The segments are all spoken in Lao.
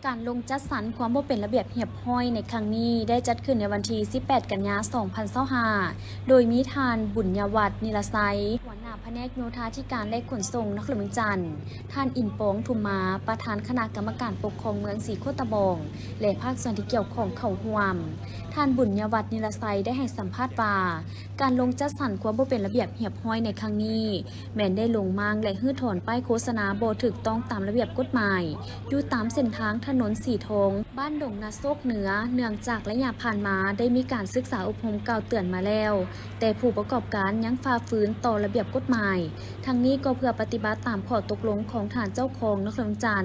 ການລົງຈັດສັນຄວາມບໍ່ເປັນລະບຽບຮຽບຮ້ອຍໃນຄັ້ງນີ້ ໄດ້ຈັດຂຶ້ນໃນວັນທີສິບແປດ ກັນຍາ ສອງພັນຊາວຫ້າ ໂດຍມີທ່ານ ບຸນຍະວັດ ນິລະໄຊ ຫົວໜ້າພະແນກໂຍທາທິການ ແລະ ຂົນສົ່ງນະຄອນຫຼວງວຽງຈັນ, ທ່ານ ອິນປອງ ທຸມມາ ປະທານຄະນະກຳມະການປົກຄອງເມືອງສີໂຄດຕະບອງ ແລະ ພາກສ່ວນທີ່ກ່ຽວຂ້ອງເຂົ້າຮ່ວມ. ທ່ານ ບຸນຍະວັດ ນິລະໄຊ ໄດ້ໃຫ້ສຳພາດວ່າ ການລົງຈັດສັນຄວາມບໍ່ເປັນລະບຽບຮຽບຮ້ອຍໃນຄັ້ງນີ້ ແມ່ນໄດ້ລົງມ້າງ ແລະ ຮື້ຖອນປ້າຍໂຄສະນາບໍ່ຖືກຕ້ອງຕາມລະບຽບກົດໝາຍ ຢູ່ຕາມເສັ້ນທາງຖະໜົນສີທອງ ບ້ານດົງນາໂຊກເໜືອ, ເນື່ອງຈາກໄລຍະຜ່ານມາໄດ້ມີການສຶກສາອົບຮົມກ່າວເຕືອນມາແລ້ວ, ແຕ່ຜູ້ປະກອບການຍັງຝ່າຝືນຕໍ່ລະບຽບກົດໝາຍ. ທັງນີ້ກໍເພື່ອປະຕິບັດຕາມຂໍ້ຕົກລົງຂອງທ່ານເຈົ້າຄອງນະຄອນຫຼວງວຽງຈັນ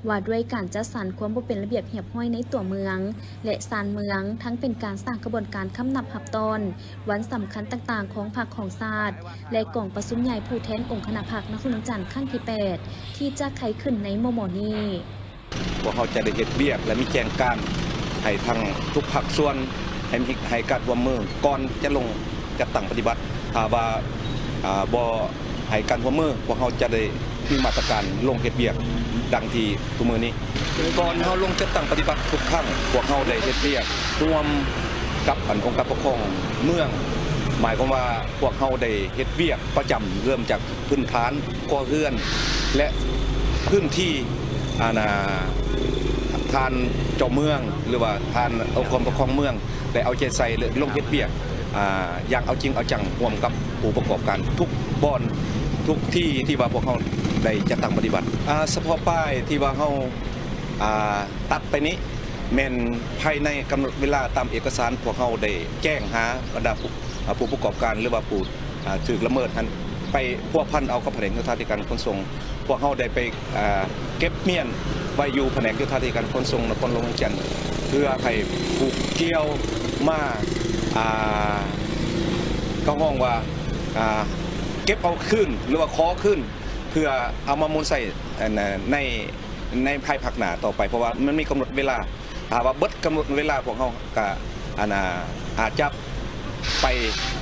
ວ່າດ້ວຍການຈັດສັນຄວາມບໍ່ເປັນລະບຽບຮຽບຮ້ອຍໃນຕົວເມືອງ ແລະ ຊານເມືອງ, ທັງເປັນການສ້າງຂະບວນການຄຳນັບຮັບຕ້ອນ ວັນສຳຄັນຕ່າງໆຂອງພັກຂອງຊາດ ແລະ ກອງປະຊຸມໃຫຍ່ຜູ້ແທນອົງຄະນະພັກນະຄອນຫຼວງວຽງຈັນຄັ້ງທີແປດ ທີ່ຈະໄຂຂຶ້ນໃນມໍ່ໆນີ້. ພວກເຮົາຈະໄດ້ເຮັດວຽກ ແລະ ມີແຈ້ງການໃຫ້ທັງທຸກພາກສ່ວນ ໃຫ້ມີ ໃຫ້ການຮ່ວມມືກ່ອນຈະລົງຈັດຕັ້ງປະຕິບັດ. ຖ້າວ່າ ອາ ບໍ່ໃຫ້ການຮ່ວມມື, ພວກເຮົາຈະໄດ້ມີມາດຕະການລົງເຮັດວຽກ ດັ່ງທີ່ທຸກມື້ນີ້. ກ່ອນເຮົາລົງຈັດຕັ້ງປະຕິບັດທຸກຄັ້ງ, ພວກເຮົາໄດ້ເຮັດວຽກຮ່ວມກັບອັນອົງການປົກຄອງເມືອງ, ໝາຍຄວາມວ່າພວກເຮົາໄດ້ເຮັດວຽກປະຈຳ ເລີ່ມຈາກພື້ນຖານ, ຄົວເຮືອນ ແລະ ພື້ນທີ່ ອັນ ອາ ທ່ານເຈົ້າເມືອງ ຫຼືວ່າທ່ານອົງການປົກຄອງເມືອງ ໄດ້ເອົາໃຈໃສ່ ແລະ ລົງເຮັດວຽກ ອາ ຢ່າງເອົາຈິງເອົາຈັງ ຮ່ວມກັບຜູ້ປະກອບການທຸກບ່ອນ ທຸກທີ່ທີ່ວ່າພວກເຮົາໄດ້ຈັດຕັ້ງປະຕິບັດ. ອາ ສະເພາະປ້າຍທີ່ວ່າເຮົາ ອາ ຕັດໄປນີ້ ແມ່ນພາຍໃນກຳນົດເວລາຕາມເອກະສານ ພວກເຮົາໄດ້ແຈ້ງຫາບັນດາຜູ້ ອາ ຜູ້ປະກອບການ ຫຼືວ່າຜູ້ ອາ ຖືກລະເມີດຫັ້ນ ໄປພົວພັນເອົາກັບພະແນກໂຍທາທິການຂົນສົ່ງ. ພວກເຮົາໄດ້ໄປ ອາ ເກັບມ້ຽນໄວ້ຢູ່ພະແນກໂຍທາທິການຂົນສົ່ງນະຄອນຫຼວງວຽງຈັນ ເພື່ອໃຫ້ຜູ້ກ່ຽວມາ ອາ ເຂົາຮ້ອງວ່າ ອາ ເກັບເອົາຄືນ ຫຼືວ່າຂໍຄືນ ເພື່ອເອົາມາໝູນໃຊ້ ອັນ ໃນ ໃນພາຍພາກໜ້າຕໍ່ໄປ ເພາະວ່າມັນມີກຳນົດເວລາ. ຖ້າວ່າເບິດກຳນົດເວລາ ພວກເຮົາກະ ອັນ ອາ ອາດຈະໄປ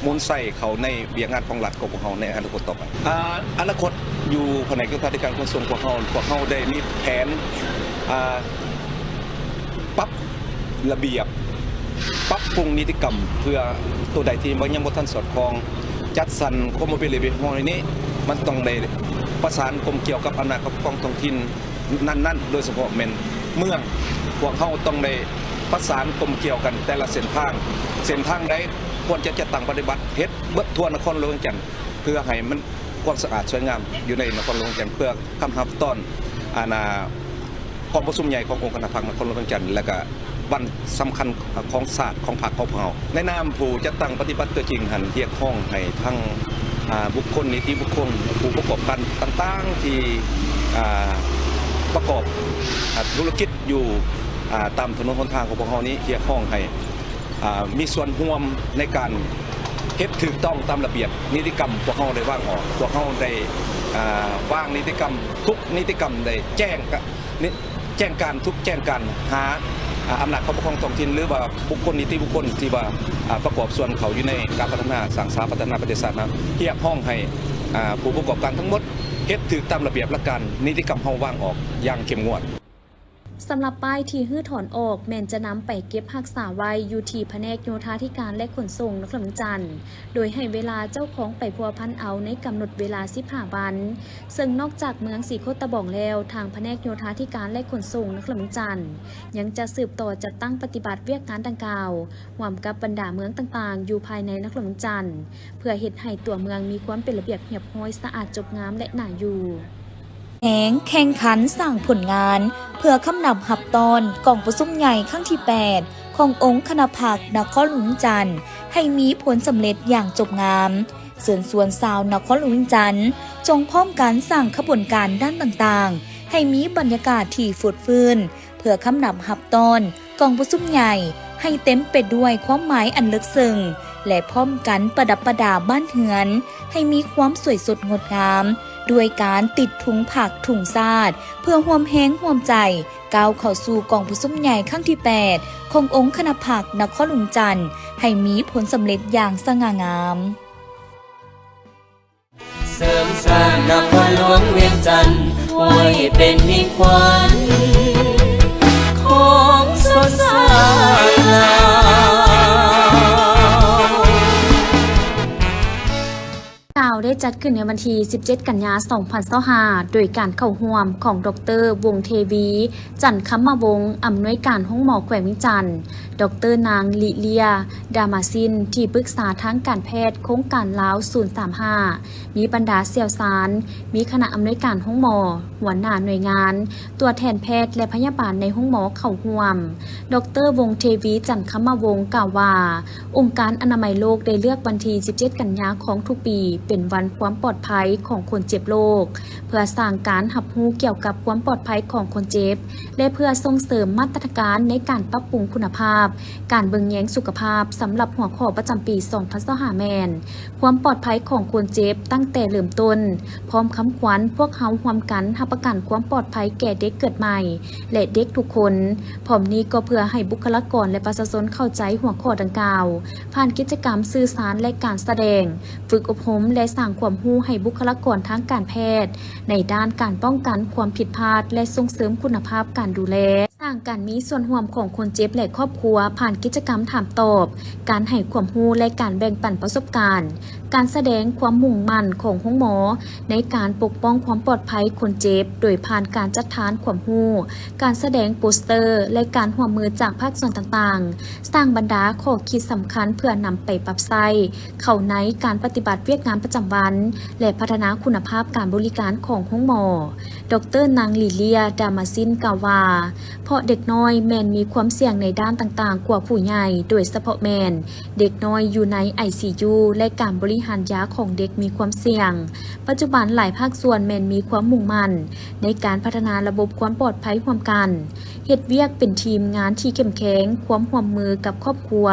ໝູນໃຊ້ເຂົ້າໃນວຽກງານຂອງລັດຂອງພວກເຮົາໃນອະນາຄົດຕໍ່ໄປ. ອາ ອະນາຄົດຢູ່ພະແນກໂຍທາທິການຂົນສົ່ງພວກເຮົາ, ພວກເຮົາໄດ້ມີແຜນ ອາ ປັບລະບຽບ, ປັບປຸງນິຕິກຳ ເພື່ອໂຕໃດທີ່ວ່າຍັງບໍ່ທັນສອດຄ່ອງ, ຈັດສັນຄວາມບໍ່ເປັນລະບຽບຮຽບຮ້ອຍນີ້ ມັນຕ້ອງໄດ້ປະສານກົມກ່ຽວກັບອຳນາດປົກຄອງທ້ອງຖິ່ນ ນັ້ນໆ ໂດຍສະເພາະແມ່ນເມືອງ. ພວກເຮົາຕ້ອງໄດ້ປະສານກົມກ່ຽວກັນແຕ່ລະເສັ້ນທາງ, ເສັ້ນທາງໃດຄວນຈະຈັດຕັ້ງປະຕິບັດ ເຮັດເບິດທົ່ວນະຄອນຫຼວງວຽງຈັນ ເພື່ອໃຫ້ມັນຄວາມສະອາດສວຍງາມຢູ່ໃນນະຄອນຫຼວງວຽງຈັນ ເພື່ອຄຳຮັບຕ້ອນ ອັນ ອາ ກອງປະຊຸມໃຫຍ່ຂອງອົງຄະນະພັກນະຄອນຫຼວງວຽງຈັນ ແລະ ກະ ວັນສຳຄັນຂອງຊາດຂອງພັກຂອງພວກເຮົາ. ໃນນາມຜູ້ຈັດຕັ້ງປະຕິບັດຕົວຈິງຫັ້ນ ຮຽກຮ້ອງໃຫ້ທັງ ອາ ບຸກຄົນ ນິຕິບຸກຄົນ ຜູ້ປະກອບການຕ່າງໆ ທີ່ ອາ ປະກອບ ອາ ທຸລະກິດຢູ່ ອາ ຕາມຖະໜົນຫົນທາງຂອງພວກເຮົານີ້ ຮຽກຮ້ອງໃຫ້ ອາ ມີສ່ວນຮ່ວມໃນການເຮັດຖືກຕ້ອງຕາມລະບຽບນິຕິກຳ ພວກເຮົາໄດ້ວາງອອກ. ພວກເຮົາໄດ້ ອາ ວາງນິຕິກຳ ທຸກນິຕິກຳ ໄດ້ແຈ້ງກະ ນີ້ ແຈ້ງການ ທຸກແຈ້ງການຫາ ອາ ອຳນາດການປົກຄອງທ້ອງຖິ່ນ ຫຼືວ່າບຸກຄົນ ນິຕິບຸກຄົນທີ່ວ່າ ອາ ປະກອບສ່ວນເຂົ້າຢູ່ໃນການພັດທະນາສ້າງສາ ພັດທະນາປະເທດຊາດເຮົາ. ຮຽກຮ້ອງໃຫ້ ອາ ຜູ້ປະກອບການທັງໝົດ ເຮັດຖືກຕາມລະບຽບຫຼັກການນິຕິກຳເຮົາວາງອອກຢ່າງເຂັ້ມງວດ. ສຳລັບປ້າຍທີ່ຮື້ຖອນອອກ ແມ່ນຈະນຳໄປເກັບຮັກສາໄວ້ຢູ່ທີ່ພະແນກໂຍທາທິການ ແລະ ຂົນສົ່ງນະຄອນຫຼວງວຽງຈັນ ໂດຍໃຫ້ເວລາເຈົ້າຂອງໄປພົວພັນເອົາໃນກຳນົດເວລາສິບຫ້າວັນ. ເຊິ່ງນອກຈາກເມືອງສີໂຄດຕະບອງແລ້ວ, ທາງພະແນກໂຍທາທິການ ແລະ ຂົນສົ່ງນະຄອນຫຼວງວຽງຈັນ ຍັງຈະສືບຕໍ່ຈັດຕັ້ງປະຕິບັດວຽກງານດັ່ງກ່າວ ຮ່ວມກັບບັນດາເມືອງຕ່າງໆ ຢູ່ພາຍໃນນະຄອນຫຼວງວຽງຈັນ ເພື່ອເຮັດໃຫ້ຕົວເມືອງມີຄວາມເປັນລະບຽບຮຽບຮ້ອຍ, ສະອາດ, ຈົບງາມ ແລະ ໜ້າຢູ່. ແຮງແຂ່ງຂັນສ້າງຜົນງານ ເພື່ອຄຳນັບຮັບຕ້ອນກອງປະຊຸມໃຫຍ່ຄັ້ງທີແປດ ຂອງອົງຄະນະພັກນະຄອນຫຼວງວຽງຈັນ ໃຫ້ມີຜົນສຳເລັດຢ່າງຈົບງາມ. ເຊີນຊວນຊາວນະຄອນຫຼວງວຽງຈັນ ຈົ່ງພ້ອມກັນສ້າງຂະບວນການດ້ານຕ່າງໆ ໃຫ້ມີບັນຍາກາດທີ່ຟົດຟື້ນ ເພື່ອຄຳນັບຮັບຕ້ອນກອງປະຊຸມໃຫຍ່ ໃຫ້ເຕັມໄປດ້ວຍຄວາມໝາຍອັນເລິກເຊິ່ງ ແລະ ພ້ອມກັນປະດັບປະດາບ້ານເຮືອນ ໃຫ້ມີຄວາມສວຍສົດງົດງາມ ດ້ວຍການຕິດທຸງພັກທຸງຊາດ ເພື່ອຮ່ວມແຮງຮ່ວມໃຈ ກ້າວເຂົ້າສູ່ກອງປະຊຸມໃຫຍ່ຄັ້ງທີແປດ ຂອງອົງຄະນະພັກນະຄອນຫຼວງວຽງຈັນ ໃຫ້ມີຜົນສຳເລັດຢ່າງສະຫງ່າງາມ. ເສີມສ້າງນະຄອນຫຼວງວຽງຈັນ ໄວ້ເປັນມິດຂວັນ ຈັດຂຶ້ນໃນວັນທີສິບເຈັດ ກັນຍາ ສອງພັນຊາວຫ້າ ໂດຍການເຂົ້າຮ່ວມຂອງ ດອກເຕີ ວົງເທວີ ຈັນຄຳມະວົງ ອຳນວຍການໂຮງໝໍແຂວງວຽງຈັນ, ດອກເຕີ ນາງ ລິເລຍ ດາມາຊິນ ທີ່ປຶກສາທາງການແພດໂຄງການລາວ ສູນສາມຫ້າ, ມີບັນດາຊ່ຽວຊານ, ມີຄະນະອຳນວຍການໂຮງໝໍ, ຫົວໜ້າໜ່ວຍງານ, ຕົວແທນແພດ ແລະ ພະຍາບານໃນໂຮງໝໍເຂົ້າຮ່ວມ. ດອກເຕີ ວົງເທວີ ຈັນຄຳມະວົງ ກ່າວວ່າ ອົງການອະນາໄມໂລກໄດ້ເລືອກວັນທີສິບເຈັດ ກັນຍາຂອງທຸກປີ ເປັນວັນຄວາມປອດໄພຂອງຄົນເຈັບໂລກ, ເພື່ອສ້າງການຮັບຮູ້ກ່ຽວກັບຄວາມປອດໄພຂອງຄົນເຈັບ ແລະ ເພື່ອສົ່ງເສີມມາດຕະການໃນການປັບປຸງຄຸນນະພາບການເບິ່ງແຍງສຸຂະພາບ ສຳລັບຫົວຂໍ້ປະຈຳປີ ສອງພັນຊາວຫ້າ ແມ່ນ ຄວາມປອດໄພຂອງຄົນເຈັບຕັ້ງແຕ່ເລີ່ມຕົ້ນ. ພ້ອມຄຳຂວັນ, ພວກເຮົາຮ່ວມກັນຮັບປະກັນຄວາມປອດໄພແກ່ເດັກເກີດໃໝ່ ແລະ ເດັກທຸກຄົນ. ພ້ອມນີ້ກໍເພື່ອໃຫ້ບຸກຄະລາກອນ ແລະ ປະຊາຊົນເຂົ້າໃຈຫົວຂໍ້ດັ່ງກ່າວ ຜ່ານກິດຈະກຳສື່ສານ ແລະ ການສະແດງ, ຝຶກອົບຮົມ ແລະ ສ້າງຄວາມຮູ້ໃຫ້ບຸກຄະລາກອນທາງການແພດ ໃນດ້ານການປ້ອງກັນຄວາມຜິດພາດ ແລະ ສົ່ງເສີມຄຸນນະພາບການດູແລ. ສ້າງການມີສ່ວນຮ່ວມຂອງຄົນເຈັບ ແລະ ຄອບຄົວ ຜ່ານກິດຈະກຳຖາມຕອບ, ການໃຫ້ຄວາມຮູ້ ແລະ ການແບ່ງປັນປະສົບການ, ການສະແດງຄວາມມຸ່ງໝັ້ນຂອງໂຮງໝໍໃນການປົກປ້ອງຄວາມປອດໄພຄົນເຈັບ ໂດຍຜ່ານການຈັດທານຄວາມຮູ້, ການສະແດງໂປສເຕີ ແລະ ການຮ່ວມມືຈາກພາກສ່ວນຕ່າງໆ, ສ້າງບັນດາຂໍ້ຄິດສຳຄັນເພື່ອນຳໄປປັບໃຊ້ເຂົ້າໃນການປະຕິບັດວຽກງານປະຈຳວັນ ແລະ ພັດທະນາຄຸນນະພາບການບໍລິການຂອງໂຮງໝໍ. ດອກເຕີ ນາງ ລີເລຍ ດາມາຊິນ ກ່າວວ່າ ເພາະເດັກນ້ອຍແມ່ນມີຄວາມສ່ຽງໃນດ້ານຕ່າງໆກວ່າຜູ້ໃຫຍ່, ໂດຍສະເພາະແມ່ນເດັກນ້ອຍຢູ່ໃນໄອຊີຢູ ແລະ ການບໍລິຫານຢາຂອງເດັກມີຄວາມສ່ຽງ. ປັດຈຸບັນ, ຫຼາຍພາກສ່ວນແມ່ນມີຄວາມມຸ່ງໝັ້ນໃນການພັດທະນາລະບົບຄວາມປອດໄພຮ່ວມກັນ, ເຮັດວຽກເປັນທີມງານທີ່ເຂັ້ມແຂງ, ຄວາມຮ່ວມມືກັບຄອບຄົວ,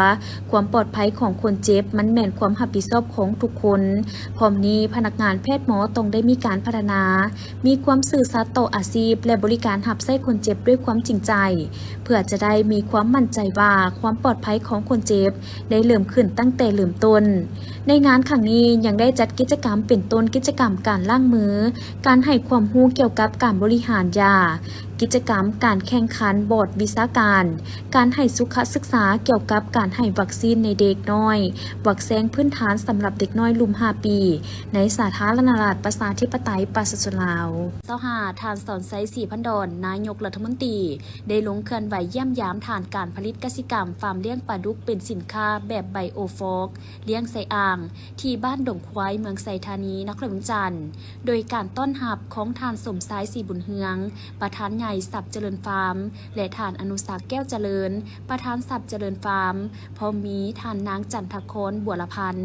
ຄວາມປອດໄພຂອງຄົນເຈັບ ມັນແມ່ນຄວາມຮັບຜິດຊອບຂອງທຸກຄົນ. ພ້ອມນີ້, ພະນັກງານແພດໝໍຕ້ອງໄດ້ມີການພັດທະນາ, ມີຄວາມຊື່ສັດຕໍ່ອາຊີບ ແລະ ບໍລິການຮັບໃຊ້ຄົນເຈັບດ້ວຍຄວາມຈິງໃຈ, ເພື່ອຈະໄດ້ມີຄວາມໝັ້ນໃຈວ່າຄວາມປອດໄພຂອງຄົນເຈັບໄດ້ເລີ່ມຂຶ້ນຕັ້ງແຕ່ເລີ່ມຕົ້ນ. ໃນງານຄັ້ງນີ້ຍັງໄດ້ຈັດກິດຈະກຳເປັນຕົ້ນກິດຈະກຳການລ້າງມື, ການໃຫ້ຄວາມຮູ້ກ່ຽວກັບການບໍລິຫານຢາ, ກິດຈະກຳການແຂ່ງຂັນບອດວິຊາການ, ການໃຫ້ສຸຂະສຶກສາກ່ຽວກັບການໃຫ້ວັກຊີນໃນເດັກນ້ອຍ, ວັກແຊງພື້ນຖານສຳລັບເດັກນ້ອຍລຸ່ມຫ້າປີ ໃນສາທາລະນະລັດປະຊາທິປະໄຕປະຊາຊົນລາວ. ຊາວຫ້າ ທ່ານ ສອນໄຊ ສີພັນດອນ ນາຍົກລັດຖະມົນຕີ ໄດ້ລົງເຄື່ອນໄຫວຢ້ຽມຢາມຖານການຜະລິດກະສິກຳຟາມລ້ຽງປາດຸກເປັນສິນຄ້າແບບໄບໂອຟອກ ລ້ຽງໃສ່ອ່າງ ທີ່ບ້ານດົງຄວາຍ ເມືອງໄຊທານີ ນະຄອນຫຼວງວຽງຈັນ ໂດຍການຕ້ອນຮັບຂອງທ່ານ ສົມຊາຍ ສີບຸນເຮືອງ ປະທານໃຫຍ່ສັບຈະເລີນຟາມ ແລະ ທ່ານ ອະນຸສັກ ແກ້ວຈະເລີນ ປະທານສັບຈະເລີນຟາມ, ພ້ອມມີທ່ານນາງ ຈັນທະຄອນ ບົວລະພັນ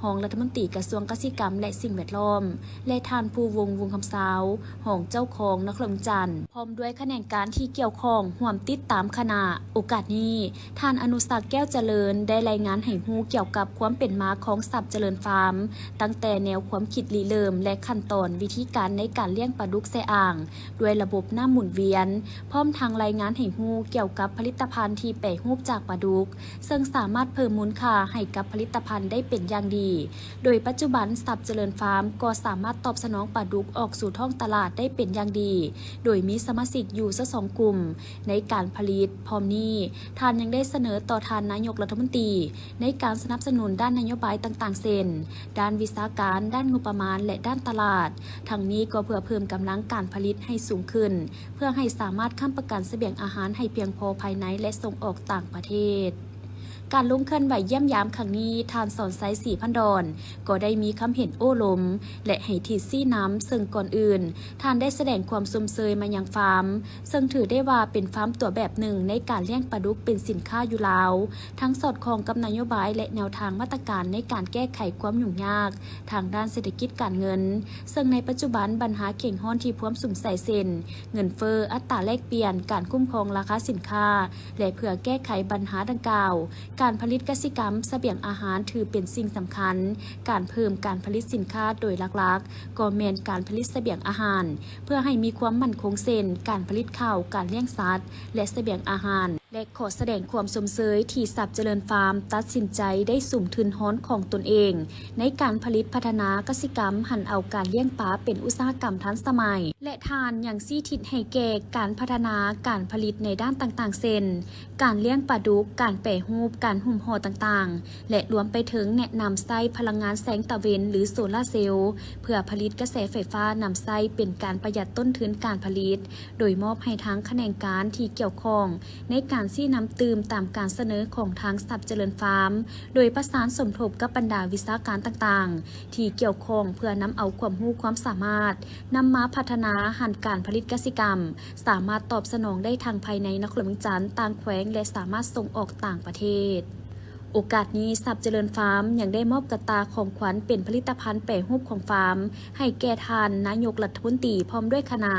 ຮອງລັດຖະມົນຕີກະຊວງກະສິກຳ ແລະ ສິ່ງແວດລ້ອມ ແລະ ທ່ານ ພູວົງ ວົງຄຳຊາວ ຮອງເຈົ້າຄອງນະຄອນຫຼວງວຽງຈັນ ພ້ອມດ້ວຍຂະແໜງການທີ່ກ່ຽວຂ້ອງຮ່ວມຕິດຕາມຄະນະ. ໂອກາດນີ້, ທ່ານ ອະນຸສັກ ແກ້ວຈະເລີນ ໄດ້ລາຍງານໃຫ້ຮູ້ກ່ຽວກັບຄວາມເປັນມາຂອງສັບຈະເລີນຟາມ, ຕັ້ງແຕ່ແນວຄວາມຄິດລິເລີ່ມ ແລະ ຂັ້ນຕອນວິທີການໃນການລ້ຽງປາດຸກໃສ່ອ່າງ ດ້ວຍລະບົບນ້ຳໝູນວຽນ, ພ້ອມທັງລາຍງານໃຫ້ຮູ້ກ່ຽວກັບຜະລິດຕະພັນທີ່ແປຮູບຈາກປາດຸກ, ເຊິ່ງສາມາດເພີ່ມມູນຄ່າໃຫ້ກັບຜະລິດຕະພັນໄດ້ເປັນຢ່າງດີ. ໂດຍປັດຈຸບັນ ສັບຈະເລີນຟາມກໍສາມາດຕອບສະໜອງປາດຸກອອກສູ່ທ້ອງຕະຫຼາດໄດ້ເປັນຢ່າງດີ, ໂດຍມີສະມາຊິກຢູ່ຊາວສອງກຸ່ມໃນການຜະລິດ. ພ້ອມນີ້, ທ່ານຍັງໄດ້ສະເໜີຕໍ່ທ່ານນາຍົກລັດຖະມົນຕີ ໃນການສະໜັບສະໜູນດ້ານນະໂຍບາຍຕ່າງໆ ເຊັ່ນ ດ້ານວິຊາການ, ດ້ານງົບປະມານ ແລະ ດ້ານຕະຫຼາດ. ທັງນີ້ກໍເພື່ອເພີ່ມກຳລັງການຜະລິດໃຫ້ສູງຂຶ້ນ, ເພື່ອໃຫ້ສາມາດຄ້ຳປະກັນສະບຽງອາຫານໃຫ້ພຽງພໍພາຍໃນ ແລະ ສົ່ງອອກຕ່າງປະເທດ. ການລົງເຄື່ອນໄຫວຢ້ຽມຢາມຄັ້ງນີ້, ທ່ານ ສອນໄຊ ສີພັນດອນ ກໍໄດ້ມີຄຳເຫັນໂອ້ລົມ ແລະ ໃຫ້ທິດຊີ້ນຳ, ເຊິ່ງກ່ອນອື່ນ ທ່ານໄດ້ສະແດງຄວາມຊົມເຊີຍມາຍັງຟາມ, ເຊິ່ງຖືໄດ້ວ່າເປັນຟາມຕົວແບບໜຶ່ງໃນການລ້ຽງປາດຸກເປັນສິນຄ້າຢູ່ລາວ, ທັງສອດຄ່ອງກັບນະໂຍບາຍ ແລະ ແນວທາງມາດຕະການໃນການແກ້ໄຂຄວາມຫຍຸ້ງຍາກທາງດ້ານເສດຖະກິດການເງິນ, ເຊິ່ງໃນປັດຈຸບັນບັນຫາເຄັ່ງຮ້ອນທີ່ພວມສຸມໃສ່ ເຊັ່ນ ເງິນເຟີ້, ອັດຕາແລກປ່ຽນ, ການຄຸ້ມຄອງລາຄາສິນຄ້າ ແລະ ເພື່ອແກ້ໄຂບັນຫາດັ່ງກ່າວ, ການຜະລິດກະສິກຳສະບຽງອາຫານຖືເປັນສິ່ງສຳຄັນ. ການເພີ່ມການຜະລິດສິນຄ້າໂດຍຫຼັກໆ ກໍແມ່ນການຜະລິດສະບຽງອາຫານ ເພື່ອໃຫ້ມີຄວາມໝັ້ນຄົງ ເຊັ່ນ ການຜະລິດເຂົ້າ, ການລ້ຽງສັດ ແລະ ສະບຽງອາຫານ. ແລະ ຂໍສະແດງຄວາມຊົມເຊີຍທີ່ສັບຈະເລີນຟາມຕັດສິນໃຈໄດ້ສຸມທຶນຮອນຂອງຕົນເອງ ໃນການຜະລິດພັດທະນາກະສິກຳ, ຫັນເອົາການລ້ຽງປາເປັນອຸດສາຫະກຳທັນສະໄໝ ແລະ ທ່ານຍັງຊີ້ທິດໃຫ້ແກ່ການພັດທະນາການຜະລິດໃນດ້ານຕ່າງໆ ເຊັ່ນ ການລ້ຽງປາດຸກ, ການແປຮູບ, ການຫຸ້ມຫໍ່ຕ່າງໆ ແລະ ລວມໄປເຖິງແນະນຳໃຊ້ພະລັງງານແສງຕາເວັນ ຫຼື ໂຊລາເຊວ ເພື່ອຜະລິດກະແສໄຟຟ້ານຳໃຊ້ເປັນການປະຢັດຕົ້ນທຶນການຜະລິດ, ໂດຍມອບໃຫ້ທາງຂະແໜງການທີ່ກ່ຽວຂ້ອງໃນການຊີ້ນຳຕື່ມຕາມການສະເໜີຂອງທາງສັບຈະເລີນຟາມ, ໂດຍປະສານສົມທົບກັບບັນດາວິຊາການຕ່າງໆ ທີ່ກ່ຽວຂ້ອງ ເພື່ອນຳເອົາຄວາມຮູ້ຄວາມສາມາດ ນຳມາພັດທະນາຫັນການຜະລິດກະສິກຳ ສາມາດຕອບສະໜອງໄດ້ທັງພາຍໃນນະຄອນຫຼວງວຽງຈັນ, ຕ່າງແຂວງ ແລະ ສາມາດສົ່ງອອກຕ່າງປະເທດ. ໂອກາດນີ້ ສັບຈະເລີນຟາມຍັງໄດ້ມອບກະຕ່າຂອງຂວັນເປັນຜະລິດຕະພັນແປຮູບຂອງຟາມ ໃຫ້ແກ່ທ່ານນາຍົກລັດຖະມົນຕີ ພ້ອມດ້ວຍຄະນະ.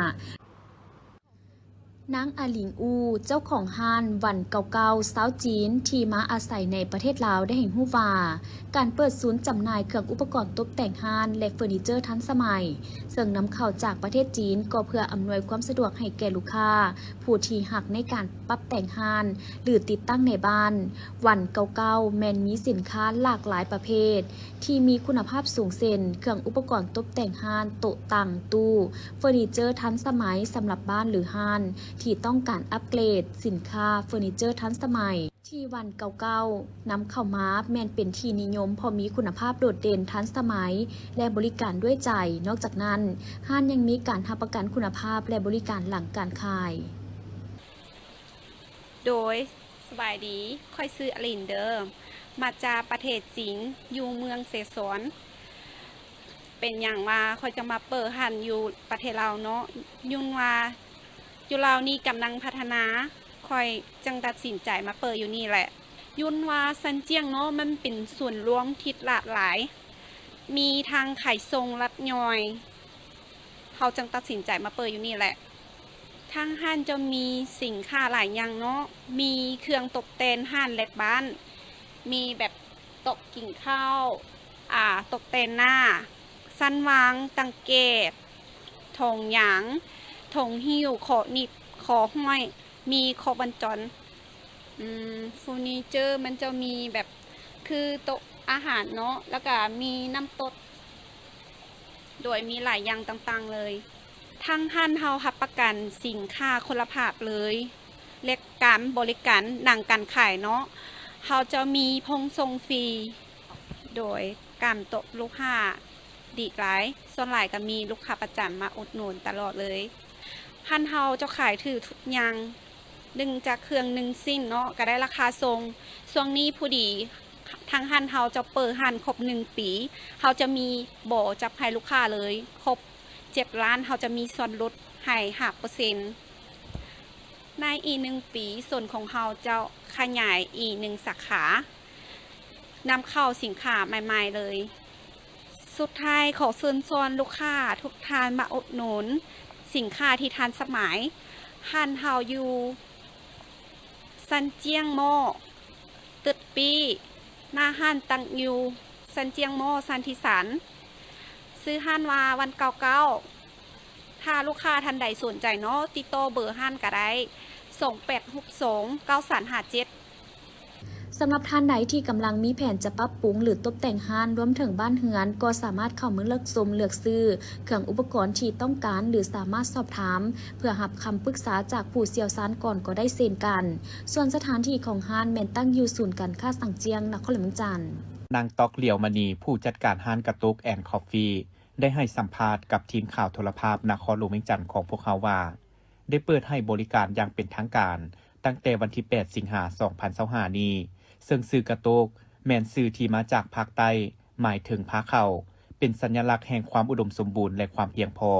ນາງ ອາ ລິງອູ ເຈົ້າຂອງຮ້ານ ວັນເກົ້າເກົ້າ ຊາວຈີນ ທີ່ມາອາໄສໃນປະເທດລາວ ໄດ້ໃຫ້ຮູ້ວ່າ ການເປີດສູນຈຳໜ່າຍເຄື່ອງອຸປະກອນຕົບແຕ່ງຮ້ານ ແລະ ເຟີນີເຈີທັນສະໄໝ ເຊິ່ງນຳເຂົ້າຈາກປະເທດຈີນ ກໍເພື່ອອຳນວຍຄວາມສະດວກໃຫ້ແກ່ລູກຄ້າ ຜູ້ທີ່ຮັກໃນການປັບແຕ່ງຮ້ານ ຫຼື ຕິດຕັ້ງໃນບ້ານ. ວັນເກົ້າເກົ້າ ແມ່ນມີສິນຄ້າຫຼາກຫຼາຍປະເພດ ທີ່ມີຄຸນນະພາບສູງ ເຊັ່ນ ເຄື່ອງອຸປະກອນຕົບແຕ່ງຮ້ານ, ໂຕະຕັ່ງ, ຕູ້, ເຟີນີເຈີທັນສະໄໝສຳລັບບ້ານ ຫຼື ຮ້ານທີ່ຕ້ອງການອັບເກຣດ. ສິນຄ້າເຟີນີເຈີທັນສະໄໝ ທີ່ວັນເກົ້າເກົ້ານຳເຂົ້າມາແມ່ນເປັນທີ່ນິຍົມ ເພາະມີຄຸນນະພາບໂດດເດັ່ນ, ທັນສະໄໝ ແລະ ບໍລິການດ້ວຍໃຈ. ນອກຈາກນັ້ນ, ຮ້ານຍັງມີການຮັບປະກັນຄຸນນະພາບ ແລະ ບໍລິການຫຼັງການຂາຍ. ໂດຍ ສະບາຍດີ, ຂ້ອຍຊື່ອາລິນເດີ, ມາຈາກປະເທດຈີນ, ຢູ່ເມືອງເຊຊອນ. ເປັນຫຍັງວ່າຂ້ອຍຈະມາເປີດຮ້ານຢູ່ປະເທດລາວເນາະ? ຍ້ອນວ່າຢູ່ລາວນີ້ກຳລັງພັດທະນາ, ຂ້ອຍຈຶ່ງຕັດສິນໃຈມາເປີດຢູ່ນີ້ແຫຼະ. ຍ້ອນວ່າຊານຈຽງເນາະ ມັນເປັນສວນລວມທີ່ຫຼາກຫຼາຍ, ມີທັງຂາຍສົ່ງລັດຍ່ອຍ, ເຮົາຈຶ່ງຕັດສິນໃຈມາເປີດຢູ່ນີ້ແຫຼະ. ທາງຮ້ານຈະມີສິນຄ້າຫຼາຍຢ່າງເນາະ, ມີເຄື່ອງຕົກແຕ່ງຮ້ານແລະບ້ານ, ມີແບບ ໂຕະກິນເຂົ້າ, ອາ, ຕົກແຕ່ງໜ້າ, ຊັ້ນວາງ, ຕັ່ງແກະ, ຖົງຢາງ, ຖົງຫິ້ວ, ເຄາະໜີບ, ເຄາະຫ້ອຍ, ມີຄົບວົງຈອນ. ອືມ, ເຟີນີເຈີມັນຈະມີແບບ ຄືໂຕະອາຫານເນາະ, ແລ້ວກະມີນ້ຳຕົດ, ໂດຍມີຫຼາຍຢ່າງຕ່າງໆເລີຍ. ທາງຮ້ານເຮົາຮັບປະກັນສິນຄ້າຄຸນນະພາບເລີຍ ແລະ ການບໍລິການຫຼັງການຂາຍເນາະ, ເຮົາຈະມີພົງສົ່ງຟຣີ ໂດຍການຕົບລູກຄ້າດີຫຼາຍ, ສ່ວນຫຼາຍກໍມີລູກຄ້າປະຈຳມາອຸດໜູນຕະຫຼອດເລີຍ. ຮ້ານເຮົາຈະຂາຍຖືກທຸກຢ່າງ, ເນື່ອງຈາກເຄື່ອງໜຶ່ງຊິ້ນເນາະ ກໍໄດ້ລາຄາສົ່ງ. ຊ່ວງນີ້ພໍດີທາງຮ້ານເຮົາຈະເປີດຮ້ານຄົບໜຶ່ງປີ, ເຮົາຈະມີໂບຈັບໃຫ້ລູກຄ້າເລີຍ, ຄົບ ເຈັດລ້ານ ເຮົາຈະມີສ່ວນຫຼຸດໃຫ້ຫ້າເປີເຊັນ. ໃນອີກໜຶ່ງປີ ສູນຂອງເຮົາຈະຂະຫຍາຍອີກໜຶ່ງສາຂາ, ນຳເຂົ້າສິນຄ້າໃໝ່ໆເລີຍ. ສຸດທ້າຍ ຂໍເຊີນຊວນລູກຄ້າທຸກທ່ານມາອຸດໜູນສິນຄ້າທີ່ທັນສະໄໝ. ຮ້ານເຮົາຢູ່ຊານຈຽງມໍ ຕຶດປີ້ ໜ້າຮ້ານຕັ້ງຢູ່ຊານຈຽງມໍ ຊານທີສາມ, ຊື່ຮ້ານວ່າວັນເກົ້າເກົ້າ. ຖ້າລູກຄ້າທ່ານໃດສົນໃຈເນາະ, ຕິດຕໍ່ເບີຮ້ານກໍໄດ້ ສອງແປດຫົກສອງ ເກົ້າສາມຫ້າເຈັດ. ສຳລັບທ່ານໃດທີ່ກຳລັງມີແຜນຈະປັບປຸງ ຫຼື ຕົບແຕ່ງຮ້ານ, ລວມເຖິງບ້ານເຮືອນ, ກໍສາມາດເຂົ້າມາເລືອກຊົມເລືອກຊື້ເຄື່ອງອຸປະກອນທີ່ຕ້ອງການ ຫຼື ສາມາດສອບຖາມເພື່ອຮັບຄຳປຶກສາຈາກຜູ້ຊ່ຽວຊານກ່ອນກໍໄດ້ເຊັ່ນກັນ. ສ່ວນສະຖານທີ່ຂອງຮ້ານແມ່ນຕັ້ງຢູ່ສູນການຄ້າສັງຈຽງ ນະຄອນຫຼວງວຽງຈັນ. ນາງ ຕອກ ຫຼຽວມະນີ ຜູ້ຈັດການຮ້ານກະຕຸກ ແອນ ຄອບຟີ ໄດ້ໃຫ້ສຳພາດກັບທີມຂ່າວໂທລະພາບນະຄອນຫຼວງວຽງຈັນຂອງພວກເຮົາວ່າ ໄດ້ເປີດໃຫ້ບໍລິການຢ່າງເປັນທາງການຕັ້ງແຕ່ວັນທີແປດ ສິງຫາ ສອງພັນຊາວຫ້ານີ້, ເຊິ່ງຊື່ກະຕຸກແມ່ນຊື່ທີ່ມາຈາກພາກໃຕ້ ໝາຍເຖິງພາເຂົ້າ, ເປັນສັນຍະລັກແຫ່ງຄວາມອຸດົມສົມບູນ ແລະ ຄວາມພຽງພໍ.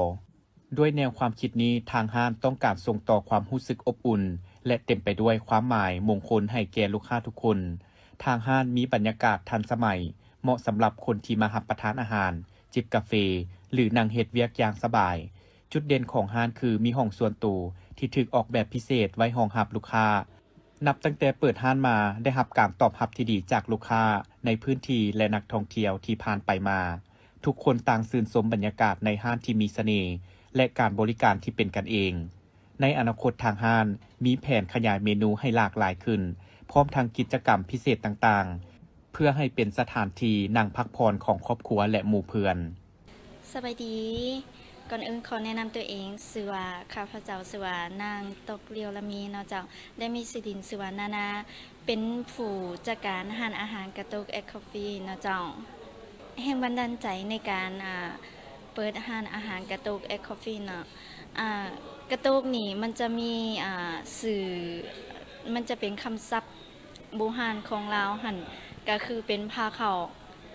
ດ້ວຍແນວຄວາມຄິດນີ້, ທາງຮ້ານຕ້ອງການສົ່ງຕໍ່ຄວາມຮູ້ສຶກອົບອຸ່ນ ແລະ ເຕັມໄປດ້ວຍຄວາມໝາຍມົງຄົນໃຫ້ແກ່ລູກຄ້າທຸກຄົນ. ທາງຮ້ານມີບັນຍາກາດທັນສະໄໝ, ເໝາະສຳລັບຄົນທີ່ມາຮັບປະທານອາຫານ, ຈິບກາເຟ ຫຼື ນັ່ງເຮັດວຽກຢ່າງສະບາຍ. ຈຸດເດັ່ນຂອງຮ້ານຄືມີຫ້ອງສ່ວນໂຕທີ່ຖືກອອກແບບພິເສດໄວ້ຮອງຮັບລູກຄ້າ. ນັບຕັ້ງແຕ່ເປີດຮ້ານມາ, ໄດ້ຮັບການຕອບຮັບທີ່ດີຈາກລູກຄ້າໃນພື້ນທີ່ ແລະ ນັກທ່ອງທ່ຽວທີ່ຜ່ານໄປມາ. ທຸກຄົນຕ່າງຊື່ນຊົມບັນຍາກາດໃນຮ້ານທີ່ມີສະເໜ່ ແລະ ການບໍລິການທີ່ເປັນກັນເອງ. ໃນອະນາຄົດທາງຮ້ານມີແຜນຂະຫຍາຍເມນູໃຫ້ຫຼາກຫຼາຍຂຶ້ນ, ພ້ອມທັງກິດຈະກຳພິເສດຕ່າງໆ ເພື່ອໃຫ້ເປັນສະຖານທີ່ນັ່ງພັກຜ່ອນຂອງຄອບຄົວ ແລະ ໝູ່ເພື່ອນ. ສະບາຍດີ. ກ່ອນອື່ນຂໍແນະນຳຕົວເອງ, ຊື່ວ່າ ຂ້າພະເຈົ້າຊື່ວ່າ ນາງ ຕອກຫຼຽວລະມີ ເນາະເຈົ້າ, ແລະ ມີຊື່ຫຼິ້ນຊື່ວ່າ ນານາ, ເປັນຜູ້ຈັດການຮ້ານອາຫານກະໂຕກ Egg Coffee ເນາະເຈົ້າ. ແຮງບັນດານໃຈໃນການ ອ່າ ເປີດຮ້ານອາຫານກະໂຕກ Egg Coffee ເນາະ, ອ່າ ກະໂຕກນີ້ມັນຈະມີ ອ່າ ຊື່ ມັນຈະເປັນຄຳສັບ ບູຮານຂອງລາວຫັ້ນກະຄືເປັນພາເຂົ້າ,